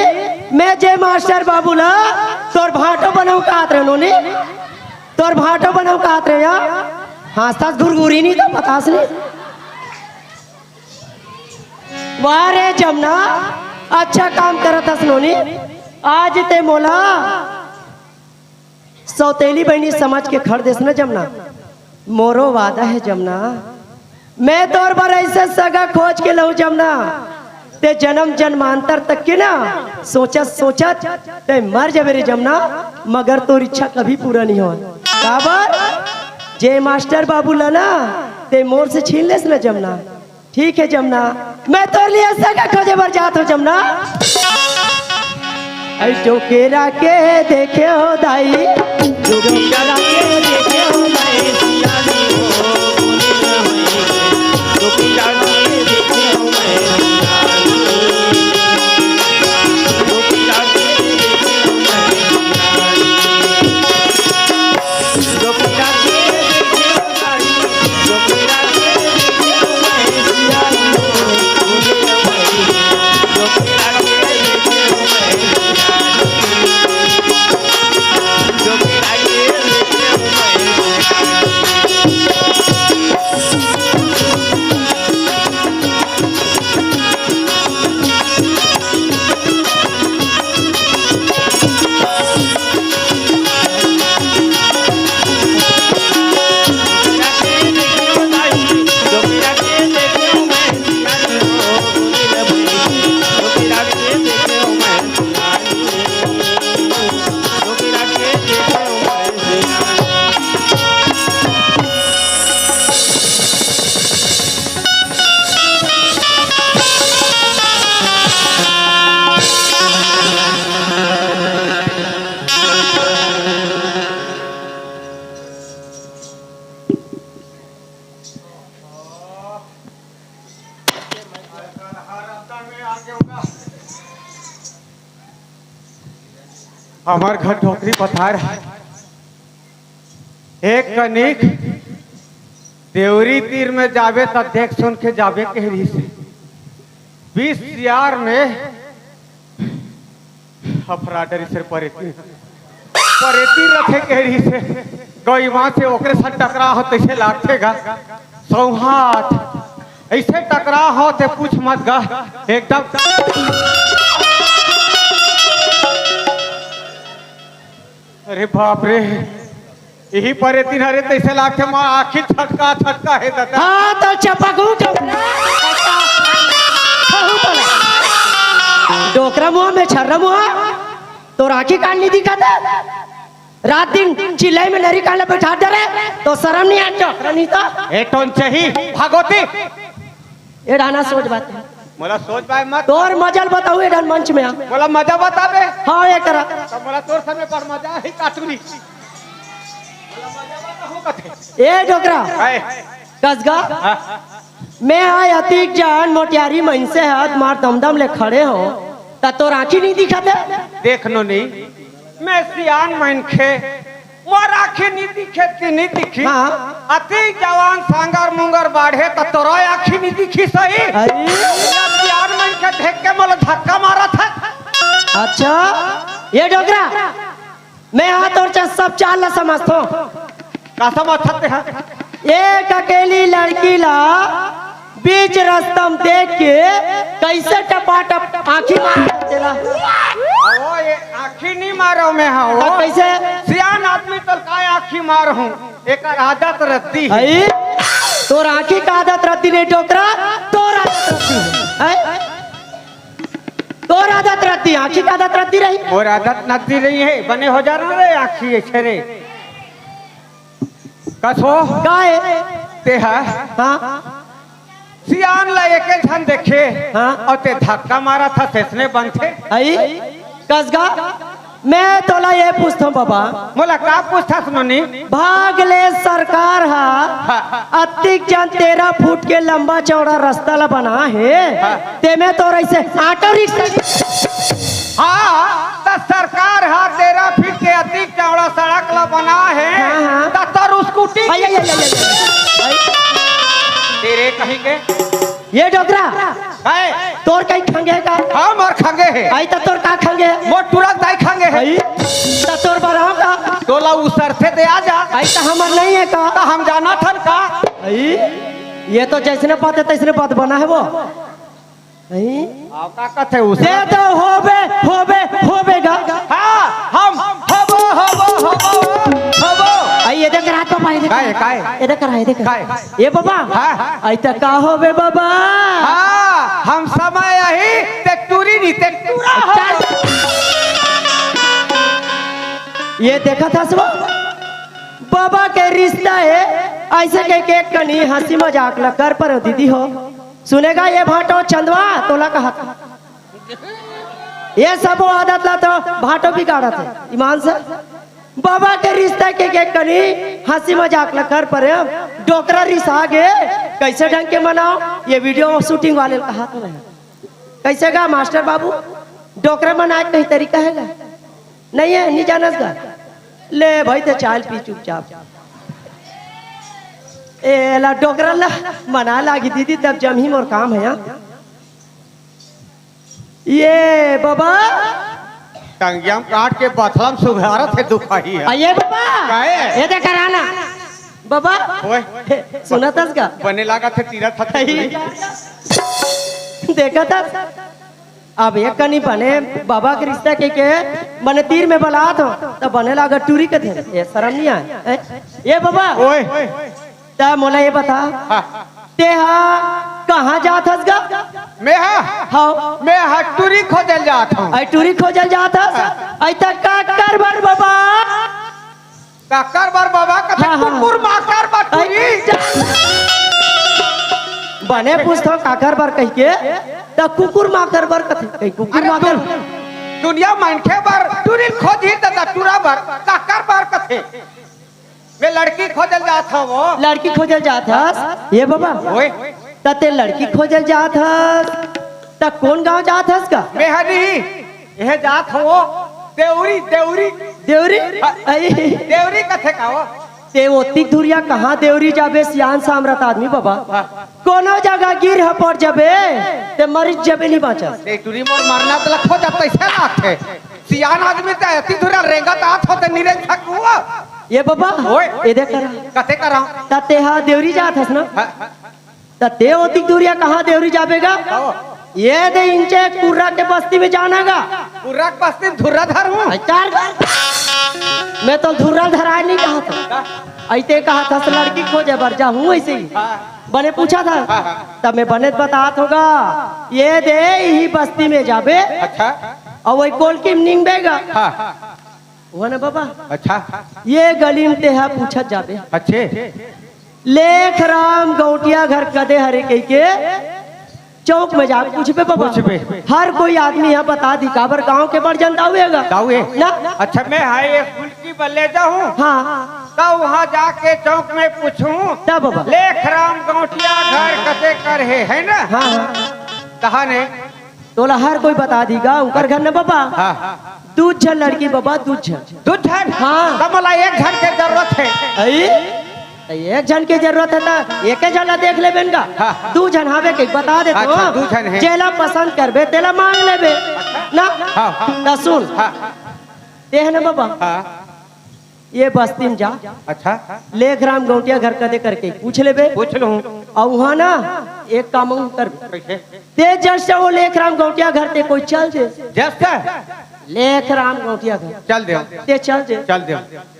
मैं जे मास्टर बाबू ला तोर भांटो बनाऊँ कहत रहेंव नोनी, तोर भांटो बनाऊँ कहत रहेंव या। हाँसथस घुरघुरी नहीं तो बतास नहीं। वाह रे जमना, अच्छा काम करत हस नोनी। आज ते मोला सौतेली बहिनी समझ के खड़ देस न जमना। मोरो वादा हे जमना, मैं तोर बर अइसे सगा खोज के लहूँ जमना। ते जनम जन्मांतर तक के ना सोचत सोचत ते मर जाबे रे जमना, मगर तोर इच्छा कभी पूरा नहीं होय। काबर? जे मास्टर बाबू ला ना ते मोर से छीन लेस न जमना। ठीक हे जमना, मैं तोर लिए सगा खोजे बर जात हँव जमना। ऐ डोकरा के देखे हो दाई, डोकरा के देखे हो दाई, हमर घर डोकरी पथार हे। एक कनिक देवरी तीर में जाबे त देख सुन के जाबे कहे रहिस हे। बीस सियार में अफरा डरिस हे परेती, परेती रखे कहे रहिस हे। गौ ईमान से ओकरे साथ टकरा हो तइसे लागथे गा। सौंहाथ अइसे टकरा हो ते पूछ मत गा। एकदम अरे बाप रे, इही परेती हरे तइसे लागथे, मोर आँखी छटका छटका हे ददा। हाँ, त चपकू डोकरा। डोकरा मुँह में छर्रा मुँह, तोर आँखी कान नहीं दिखत हे? रात दिन चिल्लई में नरी कान ला बइठा डरे, त शरम नहीं आत हे? डोकरा नहीं त। ए टोंचही, भागोती। ए डाना सोच बात हे। मोला सोच बाय मत। तोर मजा ल बताहूँ ए डान मंच में आ। मोला मजा बताबे। हाँ, ए करा। त मोला तोर सामने पर मजा ही काटू नहीं। ए डोकरा। हाय। कसगा। हाँ। मैं आय अतीक जान मोटियारी मनसे हत मार दमदम ले खड़े हों। त तोर आँखी नहीं दिखत हे? देख नोनी। मैं सियान मनखे, मोर आँखी नी दिखे, ती नी दिखी। हाँ। अति जवान सांगर मुंगर बाढ़े, त तोरो आँखी नी दिखी सही। अरे। ये सियान मनखे देख के मोला धक्का मारत हे। अच्छा, ये डोकरा, मैं हा तोर च-, सब चाल ला समझथों। का समझत हे? एक अकेली लड़की ला बीच रस्ता म देख के कइसे टपाटप आँखी मार तेला? ओ, ये आँखी नी मारो मैं हा, ओ। त कइसे? सियान आदमी तो काय आँखी मारहूँ, एकर आदत रद्दी हे। अई, तोर आँखी का आदत रद्दी नहीं डोकरा, तोर आदत रद्दी हे। हैं? तोर आदत रद्दी, आँखी का आदत रद्दी रही? मोर आदत रद्दी रही हे, बने हो जा रहा रे आँखी ऐसे रे। कस हो? काय? ते हा? हाँ। सियान ला एके झन देखे, हाँ। अउ ते धक्का मारत हस, अइसने बनथे? अई, कस गा? मैं तोला ये पूछथों बाबा। मोला का पूछथस नोनी? भाग ले सरकार हा हाँ। अतिक जन तेरह फुट के लंबा चौड़ा रस्ता ला बना हे, हाँ। तेमे तोर अइसे ऑटो रिक्शा हाँ, त सरकार हा तेरह फीट के अतिक चौड़ा सड़क ला बना हे, हाँ, हाँ। त तोर स्कूटी अई, अई, अई, अई, अई। तेरे कहीं के? ये डोकरा, काय? तोर कहीं खंगे का? हाँ, मोर खंगे हे। अई, त तोर का खंगे हे? मोर टुरा दाई खंगे हे। अई, त तोर बरहो का? तोला उसरथे दे आ जा। अई, त हमर नहीं हे का? त हम जानथन का? अई, ये तो जइसने बात हे, तइसने बात बना हे वो। अई? अउ का कथे उस? दे तो होबे, होबे, होबे गा। हाँ, हम होबो, होबो, होबो, होबो। अई, ये देख रात पापा, ये देख। काय, काय? ये देख रहा, ये देख। काय? ये बाबा। हाँ। अई त का होबे बाबा? हाँ, हम समय अही, ते टूरी नी, ते टूरा हो। ये देखत हस वो? बाबा के रिस्ता हे, अइसे कहिके कनी हँसी मजाक ला कर परेंव दीदी हो। सुनेगा ये भाटो चंदवा, तोला कहा था। ये सबो आदत ला तो भाटो बिगाड़त हे, ईमान से। बाबा के रिस्ता कहिके कनी हँसी मजाक ला कर परेंव, डोकरा रिसा गे, कइसे ढंग के मनाओ, ये video shooting वाले ला कहा था मैं। कइसे गा मास्टर बाबू, डोकरा मनाए के कहीं तरीका हे गा? नहीं हे, नी जानस गा? ले भाई, ते चाल पी चुपचाप। ए ला डोकरा ला मना लागी दीदी, तब जमही मोर काम हे, हाँ। ये बाबा। टंगिया म काट के बथला म सुघारत हे दुखाही हे। अई ये बाबा। काहे? ये देख रहा ना। बाबा। ओए। सुनत हस का? बने लागत हे तीरथ हत्या। देखत हस? अब एक कनी बने बाबा के रिस्ता कहिके, बने तीर में बलात हों, त बने लागा टूरी कथे। ये सरम नहीं आय? हैं? ये बाबा, ओए। त मोला ये बता, हाँ। ते हा कहाँ जात हस गा? मैं हा? हाँ। मैं हा टूरी खोजल जात हों। अई टूरी खोजल जात हस? हाँ। अई त काकर बर बाबा? काकर बर बाबा कथे, हाँ, हाँ। कुकुर माकर बर टूरी। बने पूछथों काकर बर कहिके, त कुकुर माकर बर कथे, कहीं कुकुर अरे माकर। दुन-, दुनिया मनखे बर टूरी खोजही त टूरा बर, काकर बर कथे। मैं लड़की खोजल जात हों वो। लड़की खोजल जात हस? ये बाबा। ओए। त ते लड़की खोजल जात हस, त कोन गाँव जात हस गा? मैं हरी। ये जात हों वो देवरी, देवरी। देवरी? हाँ। अई। देवरी कथे का वो? ते ओतिक धुरिया कहाँ देवरी जाबे, सियान सामरथ आदमी बाबा। हाँ। कोनो जगह गिर ह पड़ जाबे, ते मरिच जाबे, नी बाँचस। ते टूरी मोर मरना त लखो जात, अइसे लागथे। सियान आदमी ते अति धुरिया रेंगत आत हों ते नी रेंग सकहूँ। ये बाबा, ओए। ये देख करा। कथे करा? त ते हा देवरी जात हस ना? हाँ। त ते ओतिक धुरिया कहाँ देवरी जाबे गा? कहो। ये दे इंचे कुर्रा के बस्ती में जाना गा। कुर्रा के बस्ती में धुर्रा धरहूँ। अई चार बार। मैं तो धुर्रा धराए नहीं कहा था। का? अई ते कहा था लड़की खोजे बर जाहूँ अइसे ही। हाँ। बने पूछा था। हाँ, हाँ। तब मैं बने बतात हों गा। ये दे इही बस्ती में जाबे। अच्छा। अउ वही कोलकी में निंगबे गा। हाँ। वो ना बाबा। अच्छा। ये गली में ते हा पूछत जाबे। अच्छे। लेखराम गौंटिया घर कदे हरे कहिके चौक में जाके पूछबे बाबा। पूछबे। हर कोई आदमी हा बता दी, काबर गाँव के बड़ जन दाऊ हे गा। दाऊ हे। ना? अच्छा, मैं हा ये फुलकी बर ले जाहूँ। हाँ। त उहाँ जाके चौक में पूछहूँ। तब बाबा। लेखराम गौंटिया घर कते कर हे, हे ना? हाँ, हाँ। कहा ने? तोला हर कोई बता दीगा, उनकर घर न बाबा, हाँ। दू झन लड़की बाबा, दू झन। दू झन? हाँ। त मोला एक झन के जरूरत हे। अई? त एक झन के जरूरत हे त एके झन ला देख लेबे न गा। हाँ। दू झन हावे के बता देथंव, अच्छा, हाँ। दू झन हे। जेला पसंद करबे, तेला मांग लेबे। ना? हाँ, हाँ। त सुन। हाँ। ते हे न बाबा? हाँ। ये बस्ती में जा। अच्छा। लेखराम गौंटिया घर कदे करके पूछ लेबे। पूछ लूं। अउ उहाँ ना एक काम अउ कर। कैसे? ते just वो लेखराम गौंटिया घर ते कोई चल दे। Just? लेखराम गौंटिया घर। चल दे। ते चल दे। चल दे।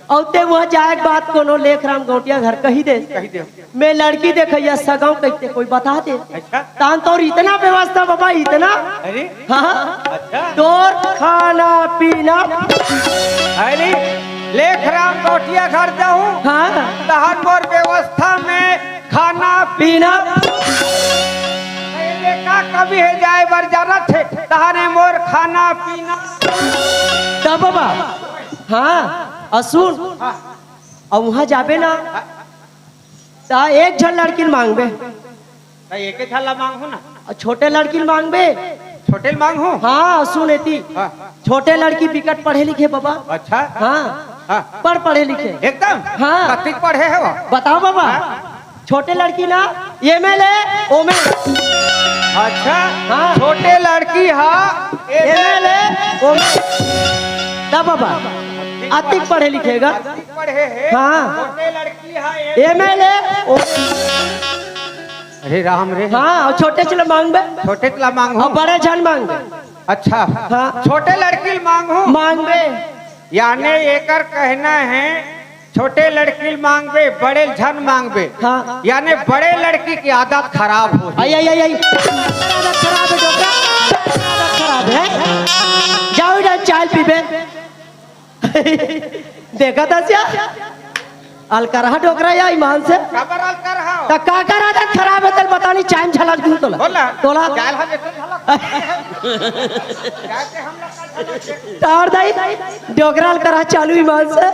अउ ते उहाँ जाए के बाद कोनो लेखराम गौंटिया घर कही दे। कही दे। मैं लड़की देखइया सगंव कहिथे कोई बता दे। अच्छा। तान तोर इतना व्यवस्था बाबा, इतना। अरे। हाँ। अच्छा। तोर खाना पीना। अरे, लेखराम गौंटिया घर जाहूँ। हाँ। तहन मोर व्यवस्था में खाना पीना। पहले का कमी हे जाए बर जरूरत हे, तहने मोर खाना पीना। तब बाबा। हाँ, अउ सुन। हाँ। अउ उहाँ जाबे ना। हाँ। त एक झन लड़की ल मांगबे। त एके झन ला मांगहूँ ना। अउ छोटे लड़की ल मांगबे। छोटे ल मांगहूँ? हाँ, सुन एती। हाँ। छोटे लड़की बिकट पढ़े लिखे बाबा। अच्छा। हाँ। हाँ। बड़ पढ़े लिखे। एकदम? हाँ। कतिक पढ़े हे वो? बताओ बाबा। हाँ। छोटे लड़की ना, एमएलए, ओमे। अच्छा। हाँ। छोटे लड़की हा, एमएलए, ओमे। तब बाबा, अतिक पढ़े लिखे गा। अतिक पढ़े हे। हाँ। छोटे लड़की एमएलए, ओ अरे राम रे। हाँ, अउ छोटे चला मांगबे। छोटे चला मांगहूँ। अउ बड़े झन मांगबे। अच्छा। हाँ। छोटे लड़की ल मांगहूँ। मांगबे। याने एकर कहना हे, छोटे लड़की ल मांगबे, बड़े झन मांगबे। हाँ। याने बड़े लड़की के आदत खराब होही। आई, आई, आई, आई। आदत खराब हे, डोकरा। आदत खराब हे। जाओ इधर चाय पीबे। देखत हस या? अलकरहा डोकरा या ईमान से। काबर अलकरहा? त काकर आदत खराब हे, तेला बता नहीं, चाय म झलक दूँ तोला। बोला। तोला। चाय ल हम एकर झलक। चाय के हम लोग का झलक दे। तार दाई, डोकरा अलकरहा चालू ईमान से।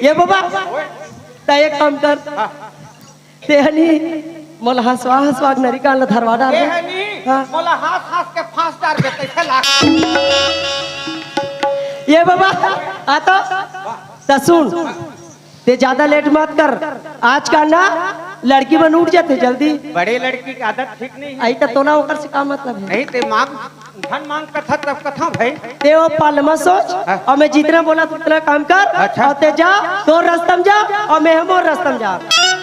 ये बाबा, त एक काम कर। हाँ। तेहनी मोला हंसवा हंसवा के नरिकाल ल धरवा डार। तेहनी हाँ। मोला हंस हंस के फांस डार के कैसे लाग। ये बाबा, आ तो, त सुन, ते ज्यादा लेट मत कर। आजकल ना लड़की मन उठ जाथे जल्दी। बड़े लड़की के आदत ठीक नहीं हे। आई त तोला ओकर से का मतलब हे? नहीं, ते मांग झन मांग कथा तब कथा भाई। ते ओ पल म सोच, हाँ। अउ मैं जितना बोला उतना काम कर, अच्छा। अउ ते जा, तोर रस्ता म जा, अउ मैं मोर रस्ता म जा।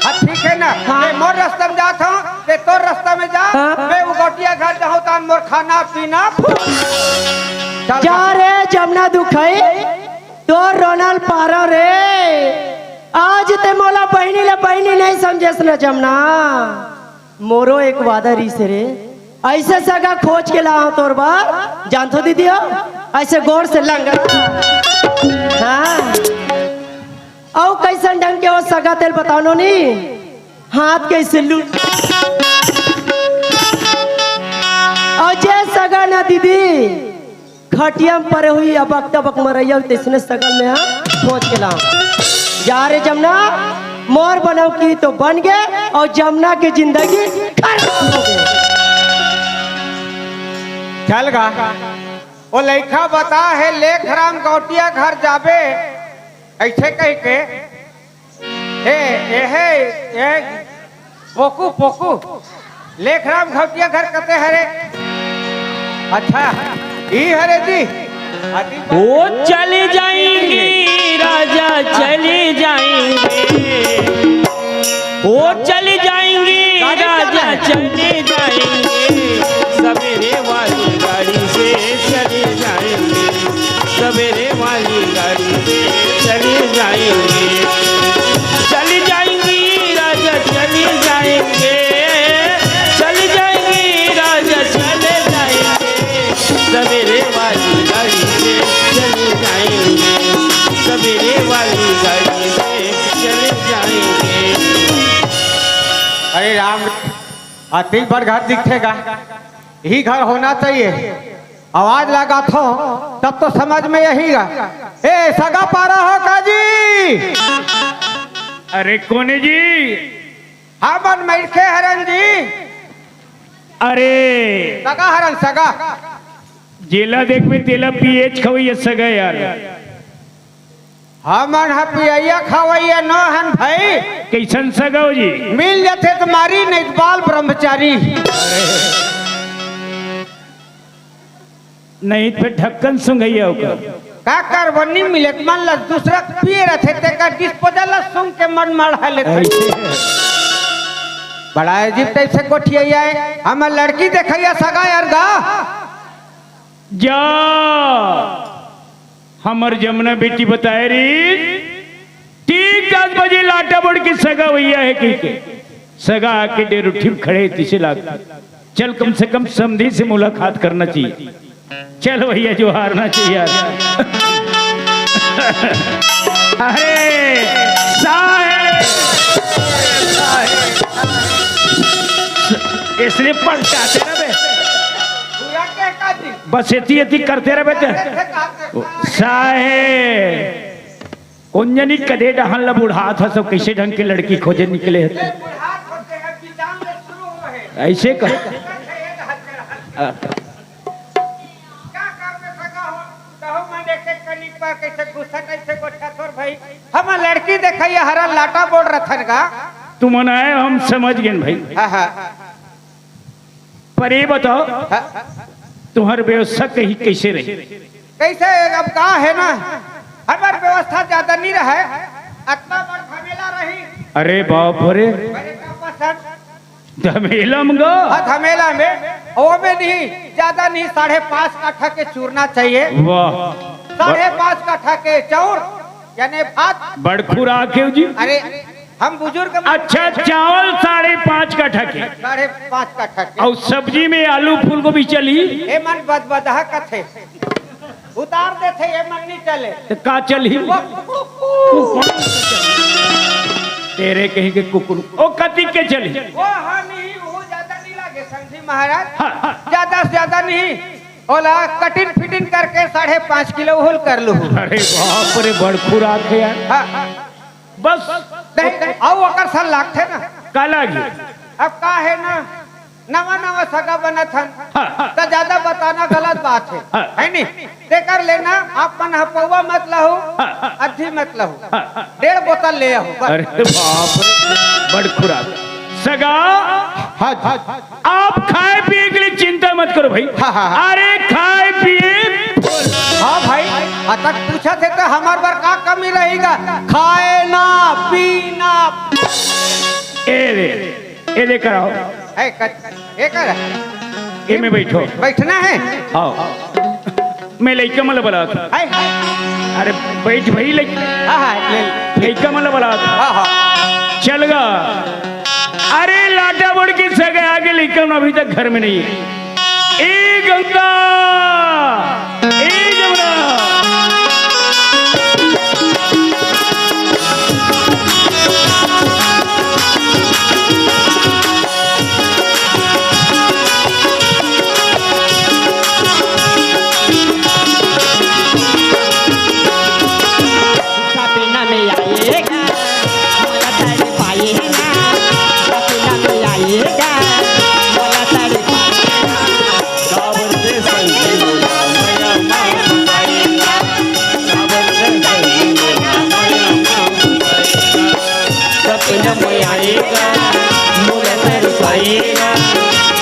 हाँ, ठीक हे ना? हाँ। मैं मोर रस्ता म जात हूँ, ते तोर रस्ता म जा, हाँ। मैं उ गौंटिया घर जाहूँ, तान मोर खाना पीना। चल। जा रे जमना दुखई, तोर रोना ल पारंव रे। आज ते मोला बहिनी ल बहिनी नहीं समझेस न जमना। मोरो एक वादा रहिस हे रे, अइसे सगा खोज के लाहूँ तोर बर, जानथो दीदी हो, अइसे गोड़ से लंगड़ा। हाँ, अउ कइसन ढंग के ओ सगा तेला बताओ नोनी, हाथ कइसे लूट। अउ जे सगा ना दीदी, खटिया म परे होही, अबक तबक मरइया होही, तइसने सगा ल मैं हा खोज के लाहूँ। जा रे जमना, मोर बनउकी तो बन गे, अउ जमना के जिंदगी खराब हो गे। चल गा, ओ लइका बता हे, लेखराम गौंटिया घर जाबे, अइसे कहिके, हे, ए, हे, ए, पोकू, पोकू, लेखराम गौंटिया घर कते हरे? अच्छा, ई हरे जी। अति वो चली जाएंगी, राजा चली जाएंगी। वो चली जाएंगी, राजा चली जाएंगी। सवेरे वाली गाड़ी से चली जाएंगी। सवेरे वाली गाड़ी से चली जाएंगी। चली जाएंगी राजा, चली जाएंगे। चली जाएंगी राजा, चले जाएंगे। सवेरे वाली गाड़ी से चली जाएंगे। सवेरे वाली गाड़ी से चले जाएंगे। अरे राम, अति बड़ घर दिखेगा, यही घर होना चाहिए। आवाज लगाथो, तब तो समझ में आही गा। ए, सगा पारा हो का जी? अरे कोने जी? हमन मइरखे हरन जी। अरे, सगा हरन, सगा। जेला देखबे तेला पियेच खवैया सगा यार। हमन ह पियैया खवैया नो हन भाई। कइसन सगा हो जी? मिल जथे त मारी, नहीं त बाल ब्रह्मचारी। नहीं त फेर ढक्कन सुंघैया ओकर। का करबो, नी मिले त मन ल दूसरा पिए रथे, तेकर disposal ल सुंघ के मन मढ़ा लेथे। ऐसे। बड़ा अजीब type से गोठियाई आय। हमर लड़की देखैया सगा यार गा। जा, हमर जमुना बेटी बताए रहिस, ठीक दस बजे लाटा बोड़ के सगा भैया हे कहिके, सगा आके डेरुठी म खड़े हे, तिसे लाग, चल कम से कम समधी से मुलाकात करना चाहिए। चल भैया, जोहारना चाहिए यार। अरे साहेब, साहेब, इसलिए पलटाते रहे बे। बस एती एती करते रहे बे ते। साहेब, कोन जनी कदे डहन ल बुढ़ात हस, कइसे ढंग के लड़की खोजे निकले हस। अइसे कह। हमर लड़की देखैया हरन लाटा बोड़ रथन गा। तुमन आए, हम समझ गेन भाई। हाँ, हाँ। पर ये बताओ, हाँ। तुहर व्यवस्था कहीं कइसे रही? कइसे, अब का हे ना, हमर व्यवस्था ज्यादा नइ रहय, अतना बड़ झमेला रही। अरे बाप रे। अरे का पसंद? झमेला म गा? हाँ, झमेला में, ओमे नहीं, ज्यादा नहीं, साढ़े पाँच काठा के चूरना चाहिए। वाह। साढ़े पाँच काठा के चाउर, यानी भात। बड़ खुराक हे जी। अरे, हम बुजुर्ग मन अच्छा, चावल साढ़े पाँच काठा के। साढ़े पाँच काठा के। अउ सब्जी में आलू फूलगोभी चली? ए मन बदबदहा कथे। उतार देथे, ए मन नहीं चले। त का चली? वो कुकड़ू। तेरे कहीं के कुकड़ू। ओ कतिक के चली? वो हाँ नहीं, वो ज्यादा नहीं लागे समधी महाराज। हाँ, हाँ। ज्यादा से ज्यादा नहीं। ओला cutting fitting करके साढ़े पाँच किलो होल कर लूँ। अरे बाप रे, बड़ खुराक हे यार। हाँ। बस। नहीं, अउ ओकर सन लागथे ना। का लागी? अब का हे ना, नवा नवा सगा बनत हन, हाँ, हाँ। त ज्यादा बताना गलत बात हे, हाँ। हे नी? तेकर ले ना, आप मन ह पौवा मत लहू, हाँ, हाँ। अद्धी मत लहू, हाँ, हाँ। डेढ़ बोतल ले आहू, बस। अरे बाप रे, बड़ खुराक। सगा, हाँ, हाँ, हाँ। आप खाए पिए के लिए चिंता मत करो भाई। हाँ, हाँ, हाँ। अरे खाए पिए। हाँ भाई, अतक पूछत हे त हमर बर का कमी रही गा? खाए ना, पीना। ए दे, ए दे कराओ। ए, कत-, ए कर। ए में बैठो। बैठना हे? आओ। मैं लइका मन ल बलात हँव। हाय। अरे बइठ भई लइका। हाँ, हाँ, ले ले। लइका मन ल बलात हँव। हाँ, हाँ। चल गा। अरे लाटा बोड़ के सगा आगे लइका मन अभी तक घर में नहीं हे। ए गंगा, ए जमुना। सपना में आएगा, मोला तड़पाएगा। सपना में आएगा, मोला तड़पाएगा। सपना में आएगा, मोला तरसाएगा।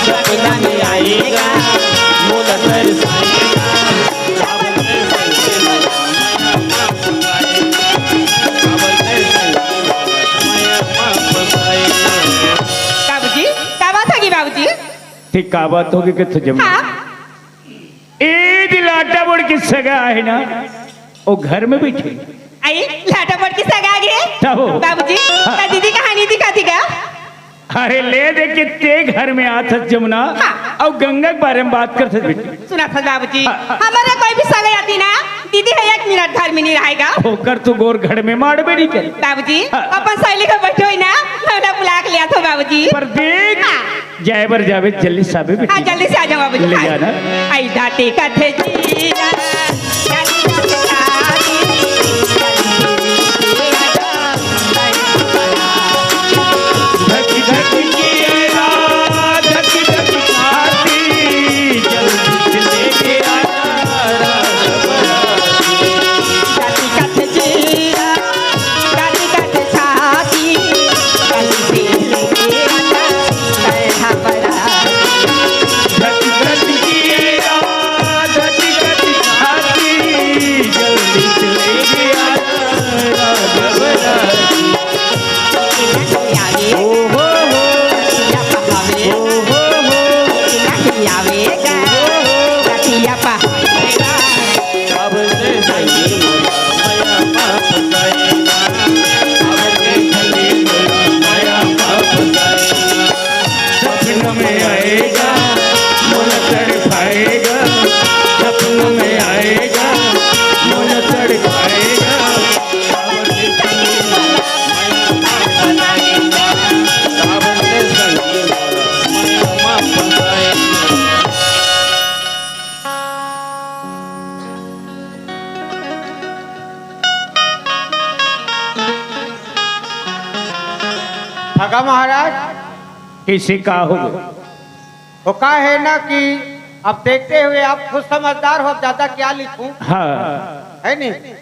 सपना में आएगा, मोला तरसाएगा। बाबूजी, का बात होगी बाबूजी? ठीक का बात होगी कि तुझे हाँ। ए दे लाटा बोड़ के सगा हे ना, ओ घर में बइठे। आई, लाटा बोड़ के सगा आगे। तब। बाबूजी, हाँ। त दीदी कहानी दिखाती का? अरे ले दे के ते घर में आत हस जमुना, हाँ। अउ गंगा के बारे में बात करत हस बेटी। सुनत हस बाबूजी, हाँ। हमर कोई भी सगा आती ना, दीदी ह एक मिनट घर में नहीं रहेगा। ओकर तो गोर घर में माड़बे नहीं करे। बाबूजी, हाँ। अपन सहेली को बैठो ही ना, मैं उन्हें बुला के ले आत हँव बाबूजी। पर देख, हाँ। जाए बर जाबे, जल्दी से आबे बेटी। हाँ, जल्दी से आ जाओ बाबूजी। ले जाना। आई दाटी कथे जीरा, दाटी कथे जीरा। धक धक जीरा, धक धक काका महाराज, किसी का हो गया? वो का है ना कि अब देखते हुए आप खुद समझदार हो, अब ज्यादा क्या लिखूं? हाँ। है नहीं?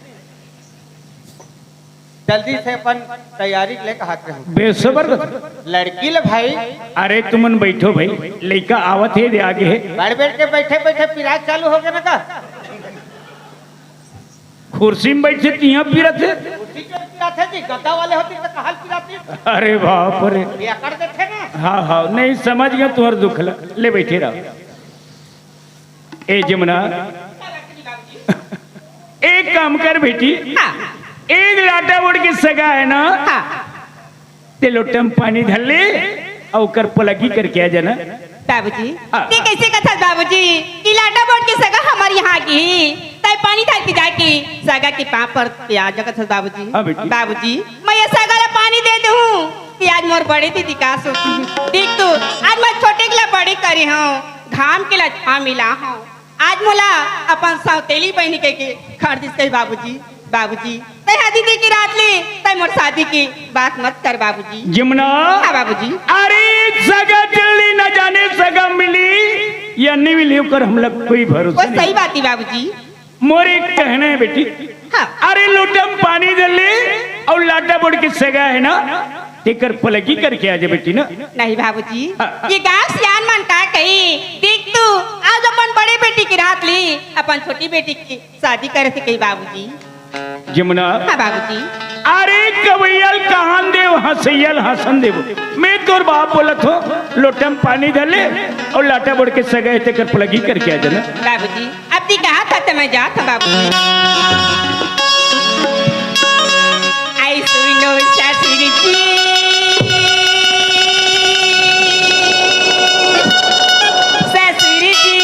जल्दी से अपन तैयारी लेके हाथ में। बेसबर कर। लड़की ले भाई। अरे तुमन बैठो भाई, लइका आवत हे दे आगे हे। बैठ बैठ के बैठे बैठे पिराज चालू हो गया ना का? कुर्सी में बैठे तिहां पिरात हे। कुर्सी क्यों पिरात हे जी? गद्दा वाले होती तो कहाल पिराती। अरे बाप रे। ये अकड़ देते ना। हाँ हाँ, नहीं समझ गया तुम्हारा दुख ला। ले बैठे रहो। ए जमुना, एक काम कर बेटी, हाँ। एक लाटा बोड़ के सगा है ना, हाँ। ते लोटा म पानी धर ले अउ ओकर पलगी करके आ जाना। बाबूजी, हाँ। ते कैसे कथस बाबूजी कि लाटा बोड़ के सगा हमर यहाँ की, तै पानी धर के जाके सगा के पाँव पर ते आ जा कथस बाबूजी। हाँ बेटी। बाबूजी, मैं ये सगा ला पानी दे दूँ कि आज मोर बड़े दीदी का सोची। देख तू, आज मैं छोटे के ला बड़े करे हूँ, घाम के ला छाँव मिला हूँ। आज मोला अपन सौतेली बहिनी के, के खरीदिस कही बाबूजी। बाबूजी, तै हा दीदी की रात ले, तै मोर शादी की बात मत कर बाबूजी। जमुना। हाँ बाबूजी। अरे सगा चलनी न जाने सगा मिली या नहीं मिली ओकर हमला कोई भरोसा वो नहीं। सही बात है बाबूजी। मोर एक कहना है बेटी। हाँ। अरे लोटा म पानी धर ले अउ लाटा बोड़ के सगा है ना, तेकर पलगी करके आ जा बेटी ना। नहीं बाबूजी, हाँ। ये गांव सियान मन का कही, देख तू, आज अपन बड़े बेटी की रात ली, अपन छोटी बेटी की शादी करे से कही बाबूजी। जमुना। हाँ बाबूजी। अरे कवैयल कहान देव, हंसैयल हंसन देव, मैं तोर बाप बोलत हो, लोटा म पानी धर ले अउ लाटा बोड़ के सगा है तेकर पलगी करके आ जाना। बाबूजी, अब दी कहा था तो मैं जात हूँ बाबू। आई सुनो ससुर जी, ससुर जी।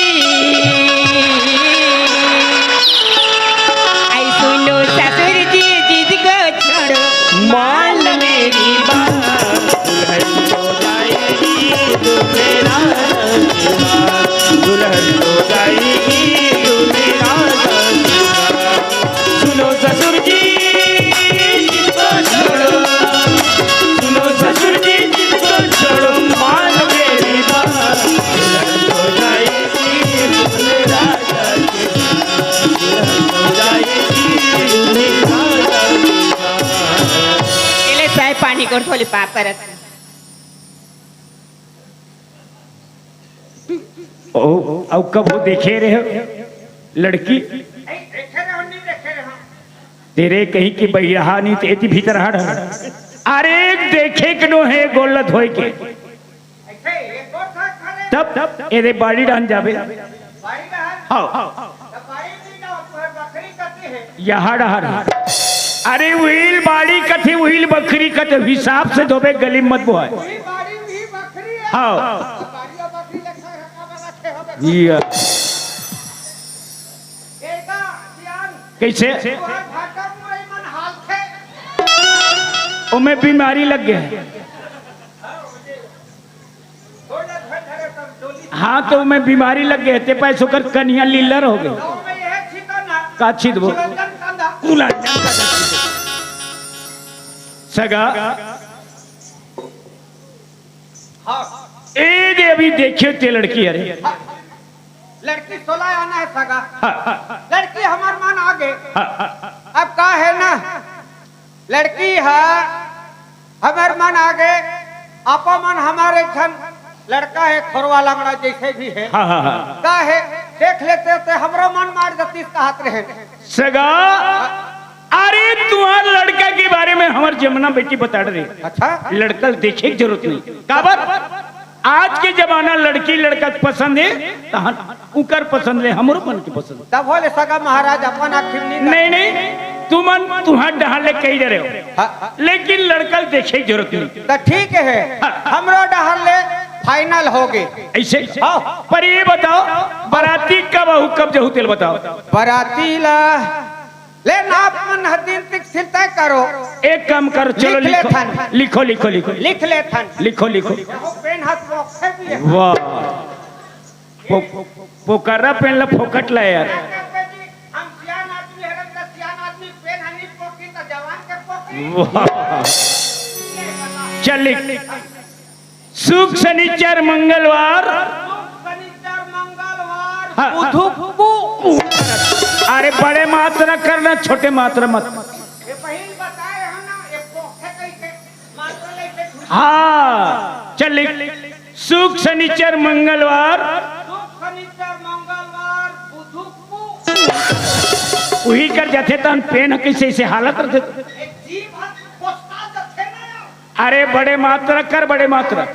आई सुनो ससुर जी, जिद को छोड़ो, मान मेरी बात। दुल्हन हो जाएगी दूल्हे राजा की बात। दुल्हन हो जाएगी दूल्हे राजा की बात। सुनो ससुर जी, जिद को छोड़ो। सुनो ससुर जी, जिद को छोड़ो, मान मेरी बात। दुल्हन हो जाएगी दूल्हे राजा की बात। दुल्हन हो जाएगी दूल्हे राजा की बात। ले चाय पानी कर थोली पाप करत। ओ, अउ कभू देखे रहे हो लड़की? तेरे कहीं की बहिरहा नहीं ते एती भीतर हड़। अरे देखे के नो है गोलत होय के। तब एदे बाड़ी डहन जाबे। हाँ। यहाँ डहर। अरे उहिल बाड़ी कथे, उहिल बखरी कथे, हिसाब से धोबे, गली मत बोहाय। हाँ। ये। कैसे? ओमे बीमारी लग गया। हाँ, तो ओमे बीमारी लग गए, ते पैसों कर कनिया लीलर हो गए। का छिदबो? गुलाब जामुन का छिदबो। सगा। हाँ। ए दे अभी देखियो ते लड़की, अरे। हाँ। लड़की सोला आना है सगा। हाँ, हाँ। लड़की हमार मन आ गए। हाँ, हाँ। अब का है ना, लड़की है हमार मन आ गए। आपा मन हमारे झन लड़का है, खोरवा लंगड़ा जैसे भी है। हाँ, हाँ, हाँ। का है, देख लेते ते हमरो मन मार जतीस कहत रहे। सगा, अरे तुम्हार लड़का के बारे में हमार जमुना बेटी बता रही। अच्छा। लड़का देखे के जरूरत नहीं। काबर? आज के जमाना लड़की लड़का के पसंद है, तहन उकर पसंद ले, हमरो मन के पसंद। तब होले सगा महाराज अपन आँखी में नींद। नहीं, नहीं, तुमन तुहार डहार ले कही दे रहे हो। हाँ, हाँ। लेकिन लड़का देखे के जरूरत नहीं। तो ठीक है, हाँ। हमरो डहार ले final हो गए। ऐसे? हाँ। पर ये बताओ, बराती कब आहू, कब जहू तेल बताओ। बराती ला ले ना, अपन हर दिन तक सिर तय करो। एक काम कर, चलो लिख ले लिखो, थन। लिखो, लिखो, लिखो। लिख ले थन। लिखो, लिखो। वो पेन हाथ वो अक्षर भी है। वाह। पो-, पोकरा पेन ला फोकट ला यार। हम सियान आदमी हरन त सियान आदमी पेन हनी पोकी त जवान के पोकी। वाह। चल लिख। सुख, शनिचर, मंगलवार। सुख, शनिचर, मंगलवार, हाँ। बुधुक्कू। अरे बड़े मात्रा करना, छोटे मात्रा मत। ये पहिल बताए हम ना, ये पोखे कइसे मात्रा लेके घुस- हाँ, चल लिख। सुख, शनिचर, मंगलवार। सुख, शनिचर, मंगलवार, बुधुक्कू। उही कर जाथे तहन पेन कइसे, अइसे हालत रथे। एक जीभ हाथ पोस्ता जाथे ना यार। अरे बड़े मात्रा कर, बड़े मात्रा।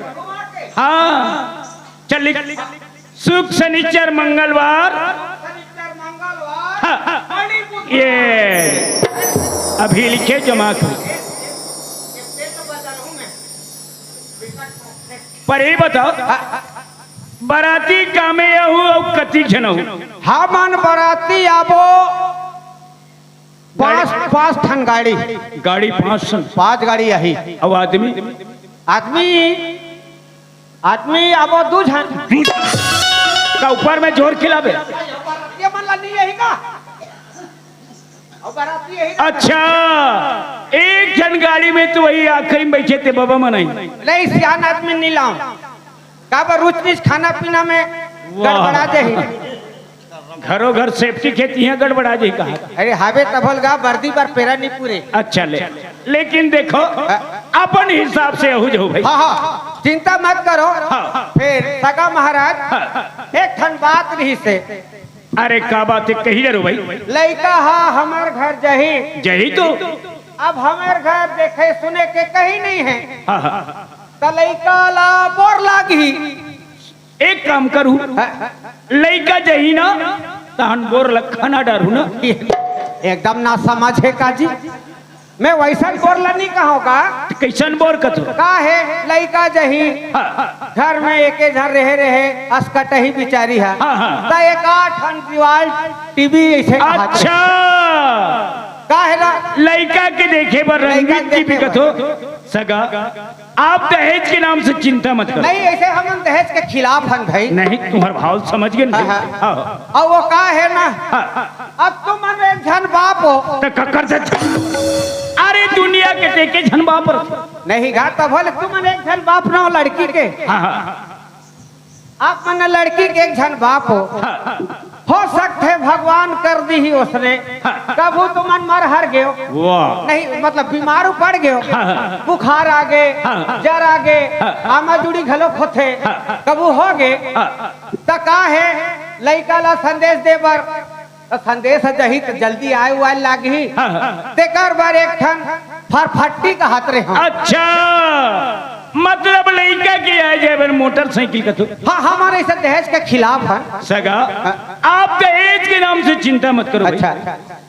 हाँ, चल लिख। सुख, शनिचर, मंगलवार। हाँ, ये अभी लिखे जमा कर। पर ये बताओ, बराती कामे आहू अउ कति झन आहू? हमन बराती आबो पाँच, पाँच ठन गाड़ी। गाड़ी पाँच ठन। पाँच गाड़ी आही। अउ आदमी? आदमी, आदमी आबो दू झन। का ऊपर में जोर खिलाबे? ये मन ला नहीं आही का? अउ बराती आही ना? अच्छा, एक झन गाड़ी में तो वही आखिरी में बैठे थे बाबा मनाई। नहीं, सियान आदमी नहीं लाओ। काबर ऊंच नीच खाना पीना में वाह। गड़बड़ा जाही। घरो घर safety खेती है, गड़बड़ा जाही कहा। अरे हावे तभल गा, वर्दी बर पेरा नहीं पूरे। अच्छा ले, लेकिन देखो, हाँ। अपन हिसाब से आहू जाहू भाई। हाँ, हाँ, चिंता मत करो। हाँ। फिर सगा महाराज, हाँ। एक ठन बात रहिसे। अरे का बात है, कही जरूर भाई। लइका हा हमर घर जाही। जाही तो। अब हमर घर देखे सुने के कहीं नहीं है। हाँ, हाँ। त लइका ला बोर लागही। एक काम करू, हाँ। लइका जाही ना, तहन बोर ल खाना डारू ना। एकदम ना समझ हे का जी, मैं वइसन बोर ल नहीं कहूँ का। त कइसन बोर कथो? का हे, लइका जाही, हाँ। घर में एके झन रहे रहे, असकटही बिचारी हा। हाँ, हाँ। त एक आठ ठन दीवाल टीवी अइसे कहा। अच्छा। का हे ना? लइका के देखे बर लइका रंगीन के टीवी देखे बर। कथो। सगा, आप दहेज के नाम से चिंता मत करो। नहीं, अइसे हमन दहेज के खिलाफ हन भाई। नहीं, तुम्हार भाव समझ गए नहीं। हाँ, हाँ। हाँ। अउ वो का हे ना, हाँ। अब तुमन एक झन बाप हो। त का कर दे? अरे दुनिया के देखे झन बाप रथे। नहीं गा, तभो ले तुमन एक झन बाप ना हो लड़की के। हाँ, हाँ। आप मन लड़की के एक झन बाप हो, हाँ। हो सकथे भगवान कर दिही ओसने, हाँ। कभू तुमन मर हर गेव, वाह। नहीं, मतलब बीमार पड़ गेव, हाँ। बुखार आ गे, हाँ। जर आ गे, हाँ। आमा जुड़ी घलोक होथे, हाँ। कभू हो गे, हाँ। त का हे, लइका ला संदेश दे बर त संदेश ह जाही त जल्दी आए उआए लागही। हाँ, हाँ। तेकर बर एक ठन फरफट्टी कहत रहे हम। अच्छा, मतलब लइका के आए जाए बर मोटरसाइकिल कथो। हाँ, हमन अइसे दहेज के खिलाफ हन। सगा, हाँ। आप दहेज के नाम से चिंता मत करो भाई। अच्छा।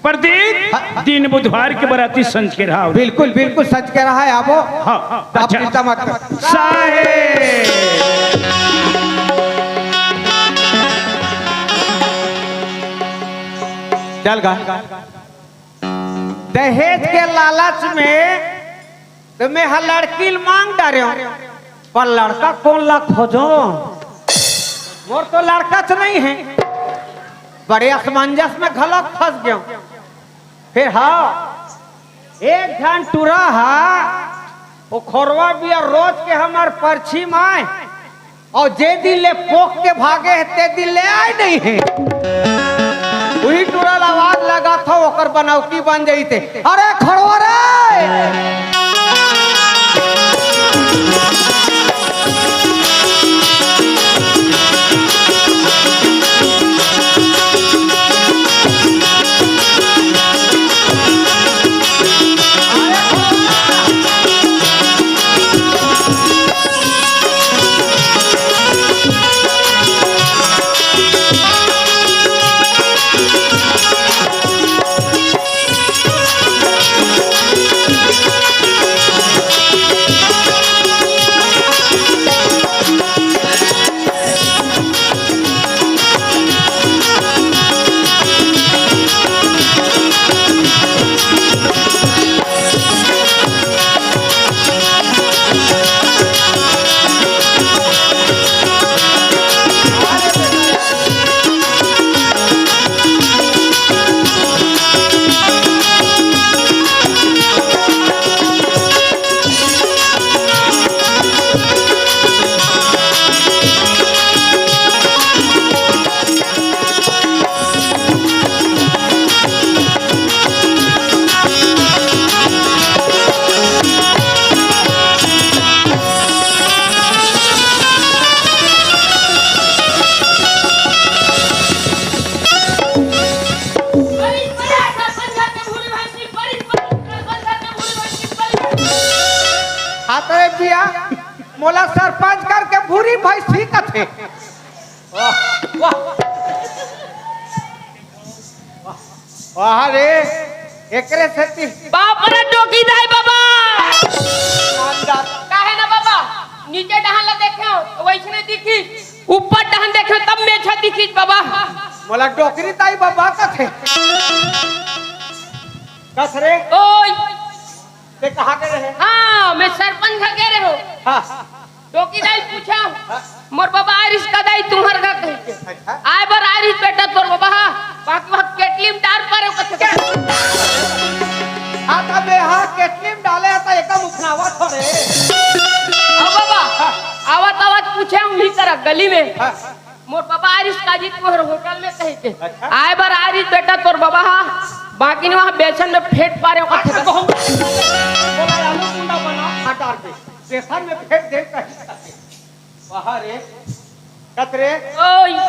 प्रदीप, हाँ। दिन बुधवार के बराती संझ के रहा। बिल्कुल, बिल्कुल संझ के रहा है आबो। हाँ, आप अच्छा। चिंता मत करो। साहेब। चल गा। दहेज के लालच में त मैं ह लड़की ल मांग डारेंव, पर लड़का कोन ला खोजों? मोर तो लड़काच नहीं हे। बड़े असमंजस में घलोक फंस गेंव। फेर हाँ, एक झन टूरा हा, ओ खोरवा बिया रोज के हमर परछी माय, अउ जे दिन ले पोक के भागे हे, ते दिन ले आए नहीं हे। उही टूरा ल आवाज लगाथंव, ओकर बनौकी बन जइते। अरे खोरवा रे! भैया, मोला सरपंच करके भूरी भैंसी कथे। वाह, वाह। वाह रे, एकरे सेती। बाप रे, डोकी दाई बाबा। काहे ना बाबा, नीचे डहान ला देखे हो, वैसने दिखी, ऊपर डहान देखे हो, तब मेछा दिखी बाबा। मोला डोकरी दाई बाबा कथे। कस रे? ओय। ते कहाँ के रहे? हाँ, मैं सरपंच घर गे रहे हो। हाँ। डोकी दाई पूछा, हाँ। मोर बाबा आरिस का दाई तुम्हर घर कहीं के। अच्छा। आए बर आरिस बेटा तोर बाबा, हाँ। बाकी वहाँ केटली में डाल पारे हो कथे। हाँ, तब ये हाँ, केटली में डाले हाँ, तो एका मुखनावा थोड़े। अब बाबा, हाँ। आवत आवत पूछे हम ही तरह गली में। हाँ। मोर बाबा आरिस काजी तोहर होटल में कहीं के। अच्छा। आए बर आरिस बेटा तोर बाबा हा, बाकी ने वहाँ बेसन में फेंट पारे हो अच्छा, कथे। कहूँ। बोला आलू गुंडा बना, हाँ, डाल दे। बेसन में फेंट दे कहीं। वाह रे, कतरे। ओय।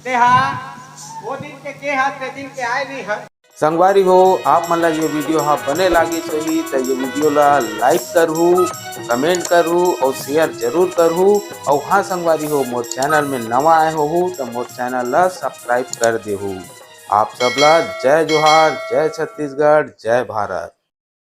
ते हा, वो दिन के के हा, ते दिन के आए नहीं हा। संगवारी हो, आप मन ला ये वीडियो हा बने लागिस होही त ये वीडियो ला like करहू, comment करहू और share जरूर करहू। और हाँ संगवारी हो, मोर channel में नवा आए होहू त मोर channel ला subscribe कर देहू। आप सब ला जय जोहार, जय छत्तीसगढ़, जय भारत।